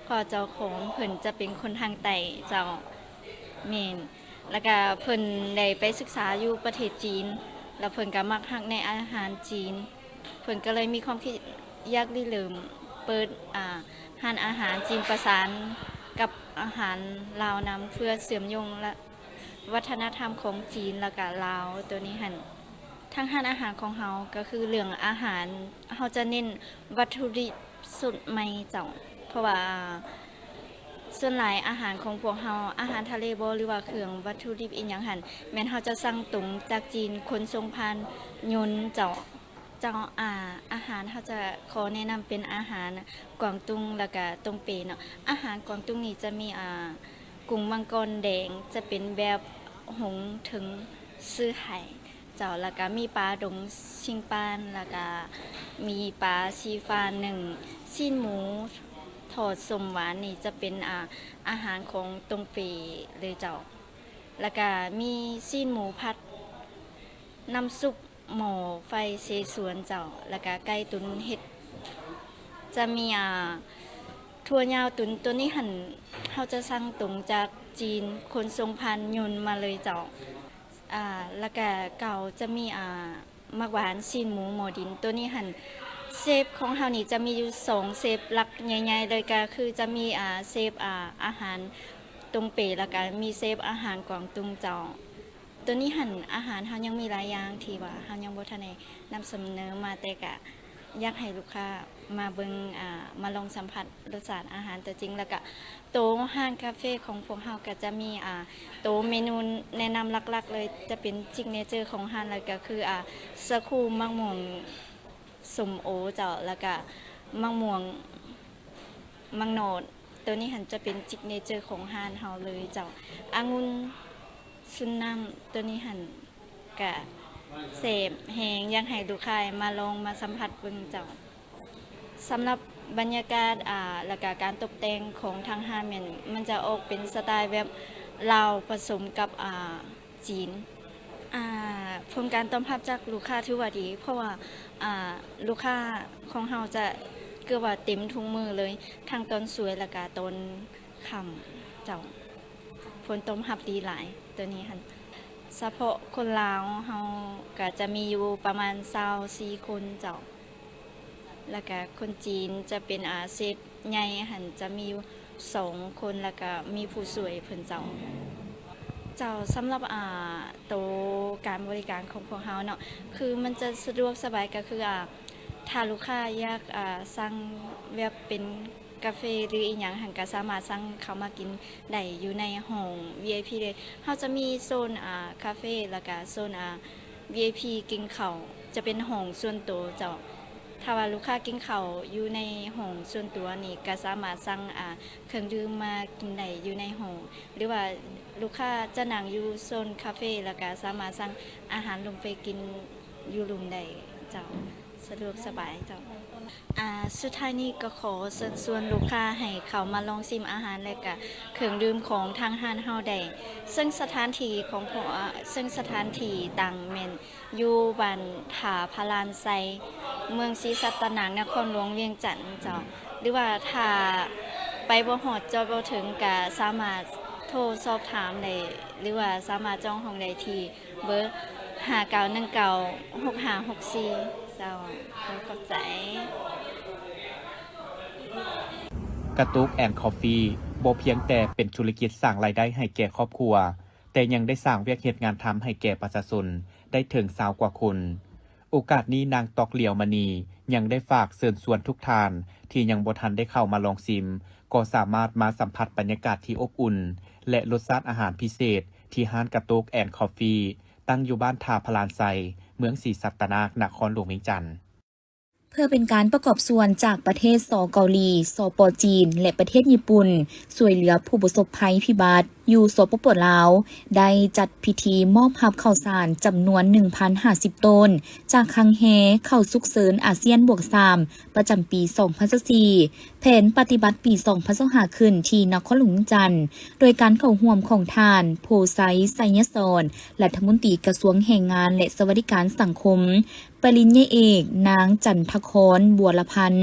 ເພາະເຈົ້າຂອງເພິ່ນຈະເປັນຄົນທາງໃຕ້ເຈົ້າ. ແມ່ນ. ແລ້ວກະເພິ່ນໄດ້ໄປສຶກສາຢູ່ປະເທດຈີນ, ແລ້ວເພິ່ນກະມັກຮັກໃນອາຫານຈີນ, ເພິ່ນກະເລີຍມີຄວາມຄິດຢາກລິເລີ່ມເປີດ ອ່າ ຮ້ານອາຫານຈີນປະສານກັບອາຫານລາວນຳ ເພື່ອເຊື່ອມໂຍງ ແລະ ວັດທະນະທຳຂອງຈີນ ແລ້ວກະລາວໂຕນີ້ຫັ້ນ. ທາງຮ້ານອາຫານຂອງເຮົາກະຄືເລື່ອງອາຫານ ເຮົາຈະເນັ້ນວັດຖຸດິບສົດໃໝ່ເຈົ້າ, ເພາະວ່າສ່ວນຫຼາຍອາຫານຂອງພວກເຮົາ ອາຫານທະເລບໍ ຫຼືວ່າເຄື່ອງວັດຖຸດິບອີ່ຫຍັງຫັ້ນ ແມ່ນເຮົາຈະສັ່ງຕົງຈາກຈີນ ຂົນສົ່ງຜ່ານຍົນເຈົ້າ. ເຈົ້າ ອາ ອາຫານເຮົາຈະຂໍແນະນຳເປັນອາຫານກວາງຕຸ້ງ ແລ້ວກະຕົງເປເນາະ. ອາຫານກວາງຕຸ້ງນີ້ຈະມີ ອາ ກຸ້ງມັງກອນແດງ ຈະເປັນແບບຫົງເທິງຊື່ໄຫ ເຈົ້າ, ແລ້ວກະມີປາດົງຊິງປານ, ແລ້ວກະມີປາຊີຟາໜຶ້ງ, ຊີ້ນໝູທອດສົ້ມຫວານ ນີ້ຈະເປັນ ອາ ອາຫານຂອງຕົງເປເລີຍເຈົ້າ. ແລ້ວກະມີຊີ້ນໝູຜັດ ນ້ຳຊຸບໝໍ້ໄຟເສສວນເຈົ້າ, ແລ້ວກະໄກ່ຕຸນເຫັດ, ຈະມີ ອາ ຖົ່ວຍາວຕຸນ. ໂຕນີ້ຫັ້ນເຮົາຈະສັ່ງຕົງຈາກຈີນ ຂົນສົ່ງຜ່ານຍົນມາເລີຍເຈົ້າ. ອາ ແລ້ວກະເກົ້າ ຈະມີ ອາ ໝາກຫວານ ຊີ້ນໝູ ໝໍ້ດິນ. ໂຕນີ້ຫັ້ນເຊຟຂອງເຮົານີ້ຈະມີຢູ່ສອງເຊຟຫຼັກໃຫຍ່ໆເລີຍ, ກະຄືຈະມີ ອາ ເຊຟ ອາ ອາຫານຕົງເປ ແລ້ວກະມີເຊຟອາຫານກວາງຕຸ້ງເຈົ້າ. ໂຕນີ້ຫັ້ນອາຫານເຮົາຍັງມີຫຼາຍຢ່າງທີ່ວ່າເຮົາຍັງບໍ່ທັນໄດ້ນຳສະເໜີມາ, ແຕ່ກະ ຢາກໃຫ້ລູກຄ້າມາເບິ່ງ ອາ ມາລອງສຳຜັດລົດຊາດອາຫານຕົວຈິງ. ແລ້ວກະໂຕຮ້ານກາເຟຂອງພວກເຮົາກະຈະມີ ອາ ໂຕເມນູແນະນຳຫຼັກໆເລີຍ ຈະເປັນຊິກເນເຈີຂອງຮ້ານເລີຍ ກະຄື ອາ ສາຄູໝາກມ່ວງສົ້ມໂອເຈົ້າ, ແລ້ວກະໝາກມ່ວງໝາກໜອດ. ໂຕນີ້ຫັ້ນຈະເປັນຊິກເນເຈີຂອງຮ້ານເຮົາເລີຍເຈົ້າ. ອະງຸ່ນຊຸນນ້ຳ ໂຕນີ້ຫັ້ນກະແຊບແຮງ, ຢາກໃຫ້ລູກຄ້າມາລອງມາສຳຜັດເບິ່ງເຈົ້າ. ສຳລັບບັນຍາກາດ ອາ ແລ້ວກະການຕົບແຕ່ງຂອງທາງຮ້ານແມ່ນ ມັນຈະອອກເປັນສະໄຕແບບລາວປະສົມກັບ ອາ ຈີນ. ອາ ຜົນການຕອບຮັບຈາກລູກຄ້າຖືວ່າດີ, ເພາະວ່າ ອາ ລູກຄ້າຂອງເຮົາຈະເກືອບວ່າເຕັມທຸກມື້ເລີຍ, ທັງຕອນສວຍ ແລ້ວກະຕອນຄ່ຳເຈົ້າ. ຜົນຕອບຮັບດີຫຼາຍໂຕນີ້ຫັ້ນ. ສະເພາະຄົນລາວເຮົາກະຈະມີຢູ່ປະມານຊາວສີ່ຄົນເຈົ້າ. ແລ້ວກະຄົນຈີນຈະເປັນ ອາ ເຊຟໃຫຍ່ຫັ້ນຈະມີຢູ່ສອງຄົນ ແລ້ວກະມີຜູ້ຊ່ວຍເພິ່ນເຈົ້າ. ເຈົ້າ, ສຳລັບ ອາ ໂຕການບໍລິການຂອງພວກເຮົາເນາະ ຄືມັນຈະສະດວກສະບາຍ ກະຄື ອາ ຖ້າລູກຄ້າຢາກ ອາ ສັ່ງແບບເປັນກາເຟ ຫຼື ອີ່ຫຍັງຫັ້ນ ກະສາມາດສັ່ງເຂົ້າມາກິນໄດ້ຢູ່ໃນຫ້ອງ ວີໄອພີ ເລີຍ. ເຮົາຈະມີໂຊນ ອາ ກາເຟ ແລ້ວກະໂຊນ ອາ ວີໄອພີ ກິນເຂົ້າ ຈະເປັນຫ້ອງສ່ວນໂຕເຈົ້າ. ຖ້າວ່າລູກຄ້າກິນເຂົ້າຢູ່ໃນຫ້ອງສ່ວນຕົວນີ້ ກະສາມາດສັ່ງ ອາ ເຄື່ອງດື່ມມາກິນໄດ້ຢູ່ໃນຫ້ອງ ຫຼືວ່າລູກຄ້າຈະນັ່ງຢູ່ໂຊນກາເຟ ແລ້ວກະສາມາດສັ່ງອາຫານລົງໄປກິນຢູ່ລຸ່ມໄດ້ເຈົ້າ. ສະດວກສະບາຍເຈົ້າ. ອາ ສຸດທ້າຍນີ້ກໍຂໍເຊີນຊວນລູກຄ້າໃຫ້ເຂົ້າມາລອງຊິມອາຫານ ແລະກະເຄື່ອງດື່ມຂອງທາງຮ້ານເຮົາໄດ້. ເຊິ່ງສະຖານທີ່ຂອງພວກ ອາ ເຊິ່ງສະຖານທີ່ຕັ້ງແມ່ນຢູ່ບ້ານທ່າພະລານໄຊ, ເມືອງສີສັດຕະນາກ, ນະຄອນຫຼວງວຽງຈັນເຈົ້າ. ຫຼືວ່າຖ້າໄປບໍ່ຮອດ ຈອດບໍ່ເຖິງ ກະສາມາດໂທສອບຖາມໄດ້ ຫຼືວ່າສາມາດຈອງຫ້ອງໄດ້ທີ່ ເບີຫ້າເກົ້າໜຶ່ງເກົ້າຫົກຫ້າຫົກສີ່ເຈົ້າ. ຂໍຂອບໃຈ. ກະຕຸກ ແອນ ຄອບຟີ ບໍ່ພຽງແຕ່ເປັນທຸລະກິດສ້າງລາຍໄດ້ໃຫ້ແກ່ຄອບຄົວ, ແຕ່ຍັງໄດ້ສ້າງວຽກເຮັດງານທຳໃຫ້ແກ່ປະຊາຊົນໄດ້ເຖິງຊາວກວ່າຄົນ. ໂອກາດນີ້ ນາງ ຕອກຫຼຽວມະນີ ຍັງໄດ້ຝາກເຊີນຊວນທຸກທ່ານທີ່ຍັງບໍ່ທັນໄດ້ເຂົ້າມາລອງຊິມ ກໍສາມາດມາສຳຜັດບັນຍາກາດທີ່ອົບອຸ່ນ ແລະ ລົດຊາດອາຫານພິເສດທີ່ຮ້ານກະຕຸກ ແອນ ຄອບຟີ ຕັ້ງຢູ່ບ້ານທ່າພະລານໄຊ, ເມືອງສີສັດຕະນາກ, ນະຄອນຫຼວງວຽງຈັນ. ເພື່ອເປັນການປະກອບສ່ວນຈາກປະເທດ ສ ເກົາຫຼີ, ສ ປ ຈີນ ແລະ ປະເທດຍີ່ປຸ່ນ ຊ່ວຍເຫຼືອຜູ້ປະສົບໄພພິບັດ ຢູ່ ສປປ ລາວ ໄດ້ຈັດພິທີມອບຮັບເຂົ້າສານຈຳນວນ ໜຶ່ງພັນຫ້າສິບ ໂຕນ ຈາກຄັງແຮເຂົ້າສຸກເສີນອາຊຽນບວກສາມ ປະຈຳປີ ສອງພັນຊາວສີ່ ແຜນປະຕິບັດປີ ສອງພັນຊາວຫ້າ ຂຶ້ນທີ່ນະຄອນຫຼວງວຽງຈັນ ໂດຍການເຂົ້າຮ່ວມຂອງທ່ານ ໂພໄຊ ໄຊຍະສອນ ລັດຖະມົນຕີກະຊວງແຮງງານ ແລະ ສະຫວັດດີການສັງຄົມ, ປະລິນຍາເອກ ນາງ ຈັນທະຄອນ ບົວລະພັນ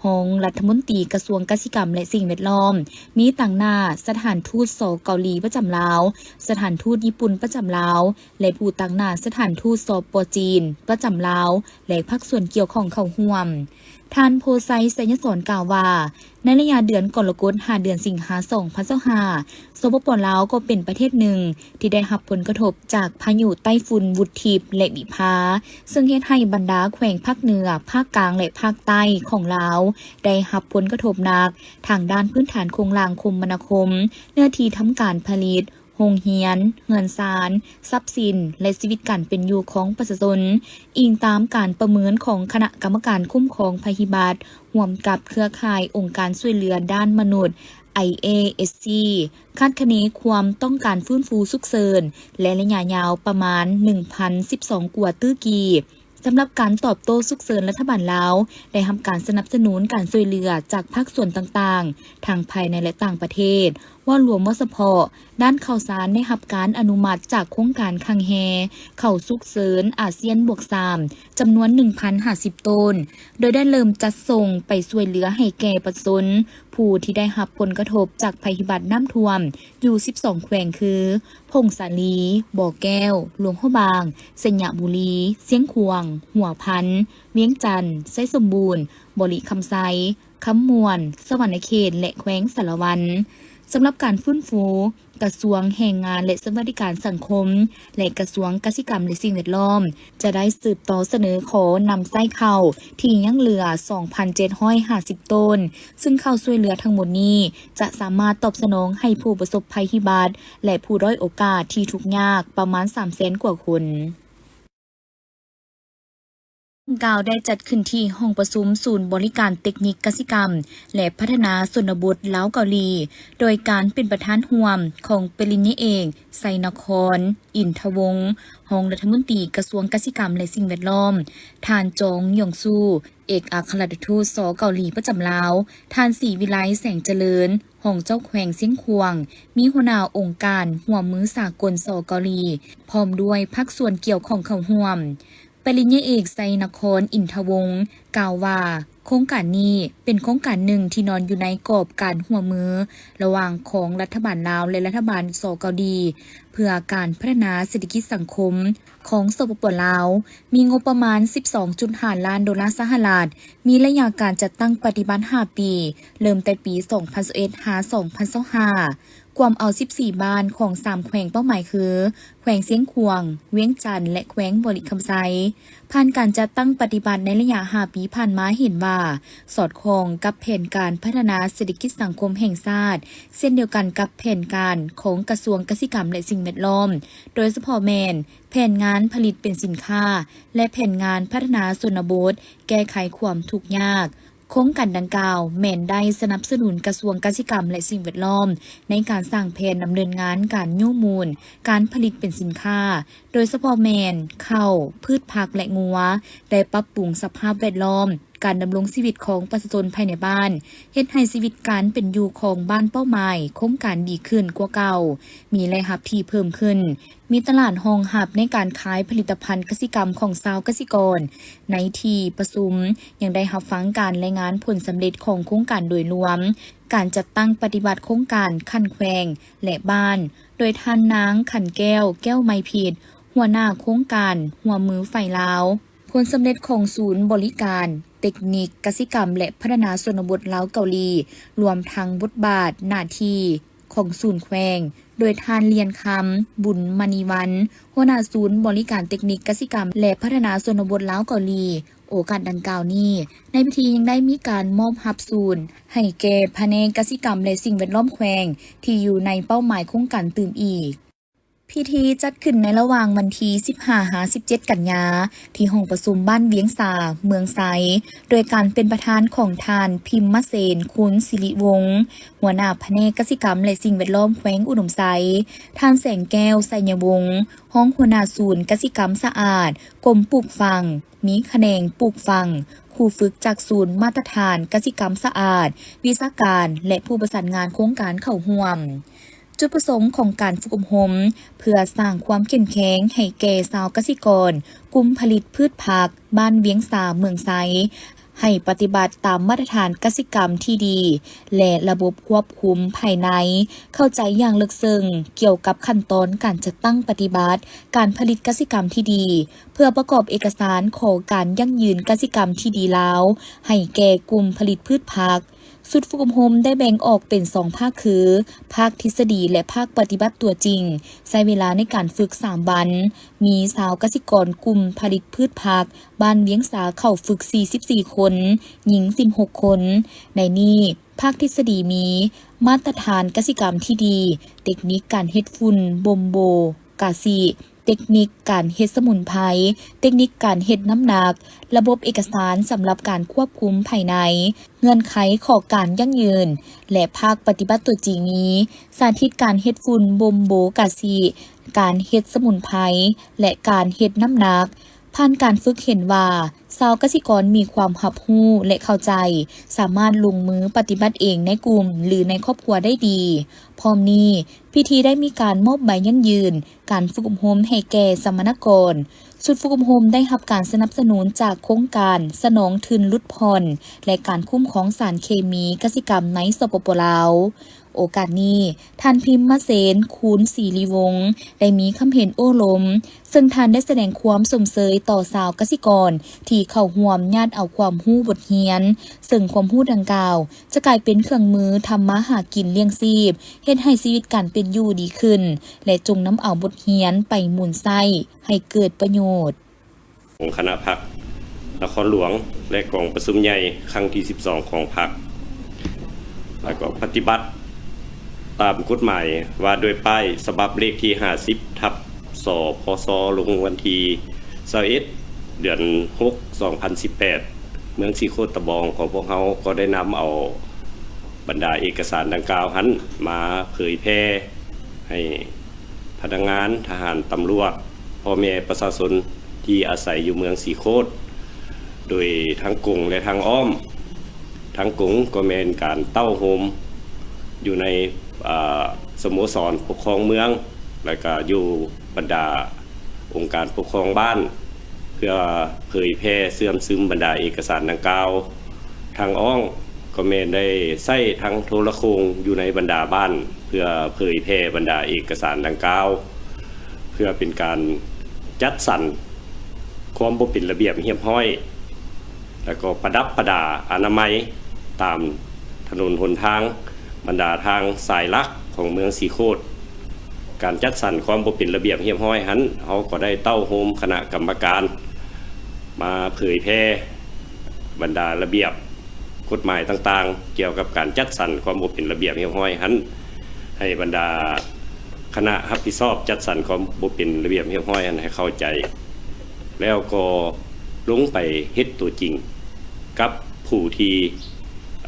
ຮອງລັດຖະມົນຕີກະຊວງກະສິກຳ ແລະ ສິ່ງແວດລ້ອມ, ມີຕາງໜ້າສະຖານທູດ ສ ເກົາຫຼີ ປະຈຳລາວ, ສະຖານທູດຍີ່ປຸ່ນປະຈຳລາວ ແລະ ຜູ້ຕາງໜ້າສະຖານທູດ ສປ ຈີນ ປະຈຳລາວ ແລະ ພາກສ່ວນກ່ຽວຂ້ອງເຂົ້າຮ່ວມ. ທ່ານ ໂພໄຊ ໄຊຍະສອນ ກ່າວວ່າ, ໃນໄລຍະເດືອນກໍລະກົດ ຫາ ເດືອນສິງຫາ ສອງພັນຊາວຫ້າ ສປປ ລາວ ກໍເປັນປະເທດໜຶ່ງທີ່ໄດ້ຮັບຜົນກະທົບຈາກພາຍຸໄຕ້ຝຸ່ນວຸດທິບ ແລະ ວິພາ, ເຊິ່ງເຮັດໃຫ້ບັນດາແຂວງພາກເໜືອ, ພາກກາງ ແລະ ພາກໃຕ້ຂອງລາວ ໄດ້ຮັບຜົນກະທົບໜັກທາງດ້ານພື້ນຖານໂຄງລ່າງຄົມມະນາຄົມ, ເນື້ອທີ່ທຳການຜະລິດ, ໂຮງຮຽນ, ເຮືອນຊານ, ຊັບສິນ ແລະ ຊີວິດການເປັນຢູ່ຂອງປະຊາຊົນ, ອີງຕາມການປະເມີນຂອງຄະນະກຳມະການຄຸ້ມຄອງໄພພິບັດ ຮ່ວມກັບເຄືອຂ່າຍອົງການຊ່ວຍເຫຼືອດ້ານມະນຸດ ໄອເອເອັສຊີ ຄາດຄະເນຄວາມຕ້ອງການຟື້ນຟູສຸກເສີນ ແລະ ໄລຍະຍາວປະມານ ໜຶ່ງພັນສິບສອງ ກວ່າຕື້ກີບ. ສຳລັບການຕອບໂຕ້ສຸກເສີນ, ລັດຖະບານລາວໄດ້ຮັບການສະໜັບສະໜູນການຊ່ວຍເຫຼືອຈາກພາກສ່ວນຕ່າງໆ ທັງພາຍໃນ ແລະ ຕ່າງປະເທດ, ເວົ້າລວມວ່າສະເພາະດ້ານເຂົ້າສານໄດ້ຮັບການອະນຸມັດຈາກໂຄງການຄັງແຮເຂົ້າສຸກເສີນອາຊຽນບວກສາມ ຈຳນວນ ໜຶ່ງພັນຫ້າສິບ ໂຕນ, ໂດຍໄດ້ເລີ່ມຈັດສົ່ງໄປຊ່ວຍເຫຼືອໃຫ້ແກ່ປະຊາຊົນຜູ້ທີ່ໄດ້ຮັບຜົນກະທົບຈາກໄພພິບັດນ້ຳຖ້ວມ ຢູ່ ສິບສອງ ແຂວງ ຄື ຜົ້ງສາລີ, ບໍ່ແກ້ວ, ຫຼວງພະບາງ, ໄຊຍະບູລີ, ຊຽງຂວາງ, ຫົວພັນ, ວຽງຈັນ, ໄຊສົມບູນ, ບໍລິຄຳໄຊ, ຄຳມ່ວນ, ສະຫວັນນະເຂດ ແລະ ແຂວງສາລະວັນ. ສຳລັບການຟື້ນຟູ, ກະຊວງແຮງງານ ແລະ ສະຫວັດດີການສັງຄົມ ແລະ ກະຊວງກະສິກຳ ແລະ ສິ່ງແວດລ້ອມ ຈະໄດ້ສືບຕໍ່ສະເໜີຂໍນຳໃຊ້ເຂົ້າທີ່ຍັງເຫຼືອ ສອງພັນເຈັດຮ້ອຍຫ້າສິບ ໂຕນ, ຊຶ່ງເຂົ້າຊ່ວຍເຫຼືອທັງໝົດນີ້ຈະສາມາດຕອບສະໜອງໃຫ້ຜູ້ປະສົບໄພພິບັດ ແລະ ຜູ້ດ້ອຍໂອກາດທີ່ທຸກຍາກປະມານ ສາມແສນ ກວ່າຄົນ. ດັ່ງກ່າວໄດ້ຈັດຂຶ້ນທີ່ຫ້ອງປະຊຸມສູນບໍລິການເຕັກນິກກະສິກຳ ແລະ ພັດທະນາຊົນນະບົດລາວເກົາຫຼີ ໂດຍການເປັນປະທານຮ່ວມຂອງປະລິນຍາເອກ ໄຊນະຄອນ ອິນທະວົງ ຮອງລັດຖະມົນຕີກະຊວງກະສິກຳ ແລະ ສິ່ງແວດລ້ອມ, ທ່ານ ຈອງ ຢອງຊູ ເອກອັກຄະລັດຖະທູດ ສ ເກົາຫຼີ ປະຈຳລາວ, ທ່ານ ສີວິໄລ ແສງຈະເລີນ ຮອງເຈົ້າແຂວງຊຽງຂວາງ, ມີຫົວໜ້າອົງການຮ່ວມມືສາກົນ ສ ເກົາຫຼີ ພ້ອມດ້ວຍພາກສ່ວນກ່ຽວຂ້ອງເຂົ້າຮ່ວມ. ປະລິນຍາເອກ ໄຊນະຄອນ ອິນທະວົງ ກ່າວວ່າ ໂຄງການນີ້ເປັນໂຄງການໜຶ່ງທີ່ນອນຢູ່ໃນກອບການຮ່ວມມືລະຫວ່າງຂອງລັດຖະບານລາວ ແລະ ລັດຖະບານ ສ ເກົາຫຼີ ເພື່ອການພັດທະນາເສດຖະກິດສັງຄົມຂອງ ສປປ ລາວ, ມີງົບປະມານ ສິບສອງຈຸດຫ້າ ລ້ານໂດລາສະຫະລັດ, ມີໄລຍະການຈັດຕັ້ງປະຕິບັດ ຫ້າ ປີ, ເລີ່ມແຕ່ປີ ສອງພັນຊາວເອັດ ຫາ ສອງພັນຊາວຫ້າ, ກວມເອົາ ສິບສີ່ ບ້ານຂອງ ສາມ ແຂວງເປົ້າໝາຍຄື ແຂວງຊຽງຂວາງ, ວຽງຈັນ ແລະ ແຂວງບໍລິຄຳໄຊ. ຜ່ານການຈັດຕັ້ງປະຕິບັດໃນໄລຍະ ຫ້າ ປີຜ່ານມາເຫັນວ່າ ສອດຄ່ອງກັບແຜນການພັດທະນາເສດຖະກິດສັງຄົມແຫ່ງຊາດ, ເຊັ່ນດຽວກັນກັບແຜນການຂອງກະຊວງກະສິກຳ ແລະ ສິ່ງແວດລ້ອມ, ໂດຍສະເພາະແມ່ນແຜນງານຜະລິດເປັນສິນຄ້າ ແລະ ແຜນງານພັດທະນາຊົນນະບົດ ແກ້ໄຂຄວາມທຸກຍາກ. ໂຄງການດັ່ງກ່າວແມ່ນໄດ້ສະໜັບສະໜູນກະຊວງກະສິກຳ ແລະ ສິ່ງແວດລ້ອມ ໃນການສ້າງແຜນດຳເນີນງານການຍູ້ມູນການຜະລິດເປັນສິນຄ້າ, ໂດຍສະເພາະແມ່ນເຂົ້າ, ພືດຜັກ ແລະ ງົວ, ໄດ້ປັບປຸງສະພາບແວດລ້ອມການດຳລົງຊີວິດຂອງປະຊາຊົນພາຍໃນບ້ານ, ເຮັດໃຫ້ຊີວິດການເປັນຢູ່ຂອງບ້ານເປົ້າໝາຍໂຄງການດີຂຶ້ນກວ່າເກົ່າ, ມີລາຍຮັບທີ່ເພີ່ມຂຶ້ນ, ມີຕະຫຼາດຮອງຮັບໃນການຂາຍຜະລິດຕະພັນກະສິກຳຂອງຊາວກະສິກອນ. ໃນທີ່ປະຊຸມຍັງໄດ້ຮັບຟັງການລາຍງານຜົນສຳເລັດຂອງໂຄງການໂດຍລວມ, ການຈັດຕັ້ງປະຕິບັດໂຄງການຂັ້ນແຂວງ ແລະ ບ້ານ, ໂດຍທ່ານນາງ ຂັນແກ້ວ ແກ້ວໄມພິດ, ຫົວໜ້າໂຄງການຮ່ວມມືຝ່າຍລາວ, ຜົນສຳເລັດຂອງສູນບໍລິການເຕັກນິກກະສິກຳ ແລະ ພັດທະນາຊົນນະບົດລາວເກົາຫຼີ, ລວມທັງບົດບາດ, ໜ້າທີ່ ຂອງສູນແຂວງ ໂດຍທ່ານ ລຽນຄຳ ບຸນມະນີວັນ ຫົວໜ້າສູນບໍລິການເຕັກນິກກະສິກຳ ແລະ ພັດທະນາຊົນນະບົດລາວເກົາຫຼີ. ໂອກາດດັ່ງກ່າວນີ້, ໃນພິທີຍັງໄດ້ມີການມອບຮັບສູນໃຫ້ແກ່ພະແນກກະສິກຳ ແລະ ສິ່ງແວດລ້ອມແຂວງ ທີ່ຢູ່ໃນເປົ້າໝາຍໂຄງການຕື່ມອີກ. ພິທີຈັດຂຶ້ນໃນລະຫວ່າງວັນທີສິບຫ້າຫາສິບເຈັດກັນຍາ ທີ່ຫ້ອງປະຊຸມບ້ານວຽງສາ ເມືອງໄຊ ໂດຍການເປັນປະທານຂອງທ່ານ ພິມມະເສນ ຄູນສິລິວົງ ຫົວໜ້າພະແນກກະສິກຳ ແລະ ສິ່ງແວດລ້ອມແຂວງອຸດົມໄຊ, ທ່ານ ແສງແກ້ວ ໄຊຍະວົງ ຮອງຫົວໜ້າສູນກະສິກຳສະອາດ ກົມປູກຝັງ ມີຂະແໜງປູກຝັງ, ຄູຝຶກຈາກສູນມາດຕະຖານກະສິກຳສະອາດ, ວິຊາການ ແລະ ຜູ້ປະສານງານໂຄງການເຂົ້າຮ່ວມ. ຈຸດປະສົງຂອງການຝຶກອົບຮົມ ເພື່ອສ້າງຄວາມເຂັ້ມແຂງໃຫ້ແກ່ຊາວກະສິກອນກຸ່ມຜະລິດພືດຜັກ ບ້ານວຽງສາ ເມືອງໄຊ ໃຫ້ປະຕິບັດຕາມມາດຕະຖານກະສິກຳທີ່ດີ ແລະ ລະບົບຄວບຄຸມພາຍໃນ ເຂົ້າໃຈຢ່າງເລິກເຊິ່ງກ່ຽວກັບຂັ້ນຕອນການຈັດຕັ້ງປະຕິບັດການຜະລິດກະສິກຳທີ່ດີ ເພື່ອປະກອບເອກະສານຂໍການຢັ້ງຢືນກະສິກຳທີ່ດີລາວ ໃຫ້ແກ່ກຸ່ມຜະລິດພືດຜັກ. ຊຸດຝຶກອົບຮົມໄດ້ແບ່ງອອກເປັນສອງພາກຄື ພາກທິດສະດີ ແລະ ພາກປະຕິບັດຕົວຈິງ, ໃຊ້ເວລາໃນການຝຶກສາມວັນ. ມີຊາວກະສິກອນກຸ່ມຜະລິດພືດຜັກ ບ້ານວຽງສາ ເຂົ້າຝຶກສີ່ສິບສີ່ຄົນ, ຍິງສິບຫົກຄົນ. ໃນນີ້ ພາກທິດສະດີມີ ມາດຕະຖານກະສິກຳທີ່ດີ, ເຕັກນິກການເຮັດຝຸ່ນບົ່ມໂບກາຊິ, ເຕັກນິກການເຮັດສະໝຸນໄພ, ເຕັກນິກການເຮັດນ້ຳໜັກ, ລະບົບເອກະສານສຳລັບການຄວບຄຸມພາຍໃນ, ເງື່ອນໄຂຂໍການຢັ້ງຢືນ ແລະ ພາກປະຕິບັດຕົວຈິງມີ ສາທິດການເຮັດຝຸ່ນບົ່ມໂບກາຊິ, ການເຮັດສະໝຸນໄພ ແລະ ການເຮັດນ້ຳໜັກ. ຜ່ານການຝຶກເຫັນວ່າ ຊາວກະສິກອນມີຄວາມຮັບຮູ້ ແລະ ເຂົ້າໃຈ, ສາມາດລົງມືປະຕິບັດເອງໃນກຸ່ມ ຫຼື ໃນຄອບຄົວໄດ້ດີ. ພ້ອມນີ້, ພິທີໄດ້ມີການມອບໃບຢັ້ງຢືນການຝຶກອົບຮົມໃຫ້ແກ່ສຳມະນາກອນ. ຊຸດຝຶກອົບຮົມໄດ້ຮັບການສະໜັບສະໜູນຈາກໂຄງການສະໜອງທຶນຫຼຸດຜ່ອນ ແລະ ການຄຸ້ມຄອງສານເຄມີກະສິກຳໃນ ສປປ ລາວ. ໂອກາດນີ້, ທ່ານ ພິມມະເສນ ຄູນສີລິວົງ ໄດ້ມີຄຳເຫັນໂອ້ລົມ, ເຊິ່ງທ່ານໄດ້ສະແດງຄວາມຊົມເຊີຍຕໍ່ຊາວກະສິກອນທີ່ເຂົ້າຮ່ວມຍາດເອົາຄວາມຮູ້ບົດຮຽນ, ເຊິ່ງຄວາມຮູ້ດັ່ງກ່າວຈະກາຍເປັນເຄື່ອງມືທຳມາຫາກິນລ້ຽງຊີບ, ເຮັດໃຫ້ຊີວິດການເປັນຢູ່ດີຂຶ້ນ ແລະ ຈົ່ງນຳເອົາບົດຮຽນໄປໝູນໃຊ້ໃຫ້ເກີດປະໂຫຍດ. ຂອງຄະນະພັກນະຄອນຫຼວງ ແລະ ກອງປະຊຸມໃຫຍ່ຄັ້ງທີສິບສອງຂອງພັກ ແລ້ວກໍປະຕິບັດຕາມກົດໝາຍວ່າດ້ວຍປ້າຍສະບັບເລກທີຫ້າສິບ ທັບ ສພສ ລົງວັນທີຊາວເອັດ ເດືອນຫົກ ສອງພັນສິບແປດ ເມືອງສີໂຄດຕະບອງຂອງພວກເຮົາກໍໄດ້ນຳເອົາບັນດາເອກະສານດັ່ງກ່າວຫັ້ນມາເຜີຍແຜ່ໃຫ້ ພະນັກງານ, ທະຫານ, ຕຳຫຼວດ, ພໍ່ແມ່ປະຊາຊົນທີ່ອາໄສຢູ່ເມືອງສີໂຄດ ໂດຍທາງກົງ ແລະ ທາງອ້ອມ. ທາງກົງກໍແມ່ນການເຕົ້າໂຮມຢູ່ໃນ ອາ ສະໂມສອນປົກຄອງເມືອງ ແລະ ກະຢູ່ບັນດາອົງການປົກຄອງບ້ານ ເພື່ອເຜີຍແຜ່ເຊື່ອມຊຶມບັນດາເອກະສານດັ່ງກ່າວ. ທາງອ້ອມກໍແມ່ນໄດ້ໃຊ້ທັງໂທລະໂຄ່ງຢູ່ໃນບັນດາບ້ານ ເພື່ອເຜີຍແຜ່ບັນດາເອກະສານດັ່ງກ່າວ ເພື່ອເປັນການຈັດສັນຄວາມບໍ່ເປັນລະບຽບຮຽບຮ້ອຍ ແລ້ວກໍປະດັບປະດາອະນາໄມຕາມຖະໜົນຫົນທາງ ບັນດາທາງສາຍຫຼັກຂອງເມືອງສີໂຄດ. ການຈັດສັນຄວາມບໍ່ເປັນລະບຽບຮຽບຮ້ອຍຫັ້ນ ເຮົາກໍໄດ້ເຕົ້າໂຮມຄະນະກຳມະການມາເຜີຍແຜ່ບັນດາລະບຽບກົດໝາຍຕ່າງໆ ກ່ຽວກັບການຈັດສັນຄວາມບໍ່ເປັນລະບຽບຮຽບຮ້ອຍຫັ້ນ ໃຫ້ບັນດາຄະນະຮັບຜິດຊອບຈັດສັນຄວາມບໍ່ເປັນລະບຽບຮຽບຮ້ອຍຫັ້ນໃຫ້ເຂົ້າໃຈ ແລ້ວກໍລົງໄປເຮັດຕົວຈິງກັບຜູ້ທີ່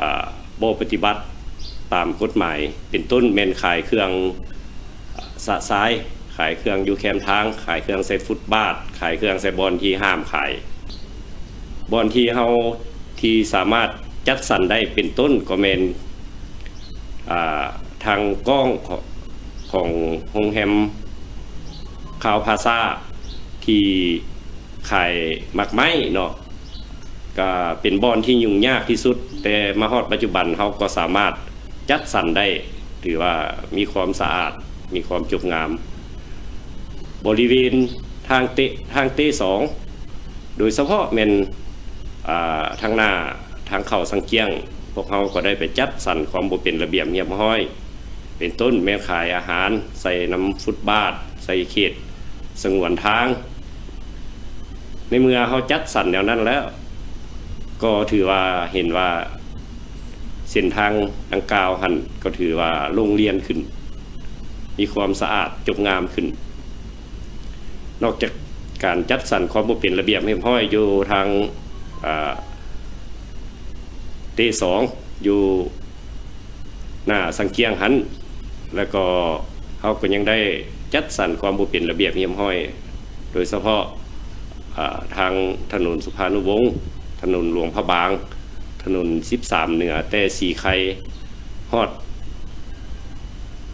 ອາ ບໍ່ປະຕິບັດຕາມກົດໝາຍ ເປັນຕົ້ນແມ່ນຂາຍເຄື່ອງ ສະຊາຍ, ຂາຍເຄື່ອງຢູ່ແຄມທາງ, ຂາຍເຄື່ອງໃສ່ຟຸດບາດ, ຂາຍເຄື່ອງໃສ່ບ່ອນທີ່ຫ້າມຂາຍ. ບ່ອນທີ່ເຮົາທີ່ສາມາດຈັດສັນໄດ້ເປັນຕົ້ນກໍແມ່ນ ອາ ທາງກ້ອງຂອງ ຂອງໂຮງແຮມຄາວພາຊາ ທີ່ຂາຍໝາກໄມ້ເນາະ. ກະເປັນບ່ອນທີ່ຫຍຸ້ງຍາກທີ່ສຸດ, ແຕ່ມາຮອດປັດຈຸບັນເຮົາກໍສາມາດຈັດສັນໄດ້, ຖືວ່າມີຄວາມສະອາດ, ມີຄວາມຈົບງາມ. ບໍລິເວນທາງເຕ ທາງເຕສອງ ໂດຍສະເພາະແມ່ນ ອາ ທາງໜ້າທາງເຂົ້າສັງກຽງ, ພວກເຮົາກໍໄດ້ໄປຈັດສັນຄວາມບໍ່ເປັນລະບຽບຮຽບຮ້ອຍ, ເປັນຕົ້ນແມ່ນຂາຍອາຫານໃສ່ນຳຟຸດບາດ, ໃສ່ເຂດສະຫງວນທາງ. ໃນເມື່ອເຮົາຈັດສັນແນວນັ້ນແລ້ວ ກໍຖືວ່າເຫັນວ່າເສັ້ນທາງດັ່ງກ່າວຫັ້ນ ກໍຖືວ່າໂລ່ງລ່ຽນຂຶ້ນ, ມີຄວາມສະອາດຈົບງາມຂຶ້ນ. ນອກຈາກການຈັດສັນຄວາມບໍ່ເປັນລະບຽບຮຽບຮ້ອຍຢູ່ທາງ ອາ ເຕສອງ ຢູ່ໜ້າສັງກຽງຫັ້ນ ແລ້ວກໍເຮົາກໍຍັງໄດ້ຈັດສັນຄວາມບໍ່ເປັນລະບຽບຮຽບຮ້ອຍ ໂດຍສະເພາະ ອາ ທາງຖະໜົນສຸພານຸວົງ, ຖະໜົນຫຼວງພະບາງ, ຖະໜົນສິບສາມເໜືອ ແຕ່ສີໄຄຮອດ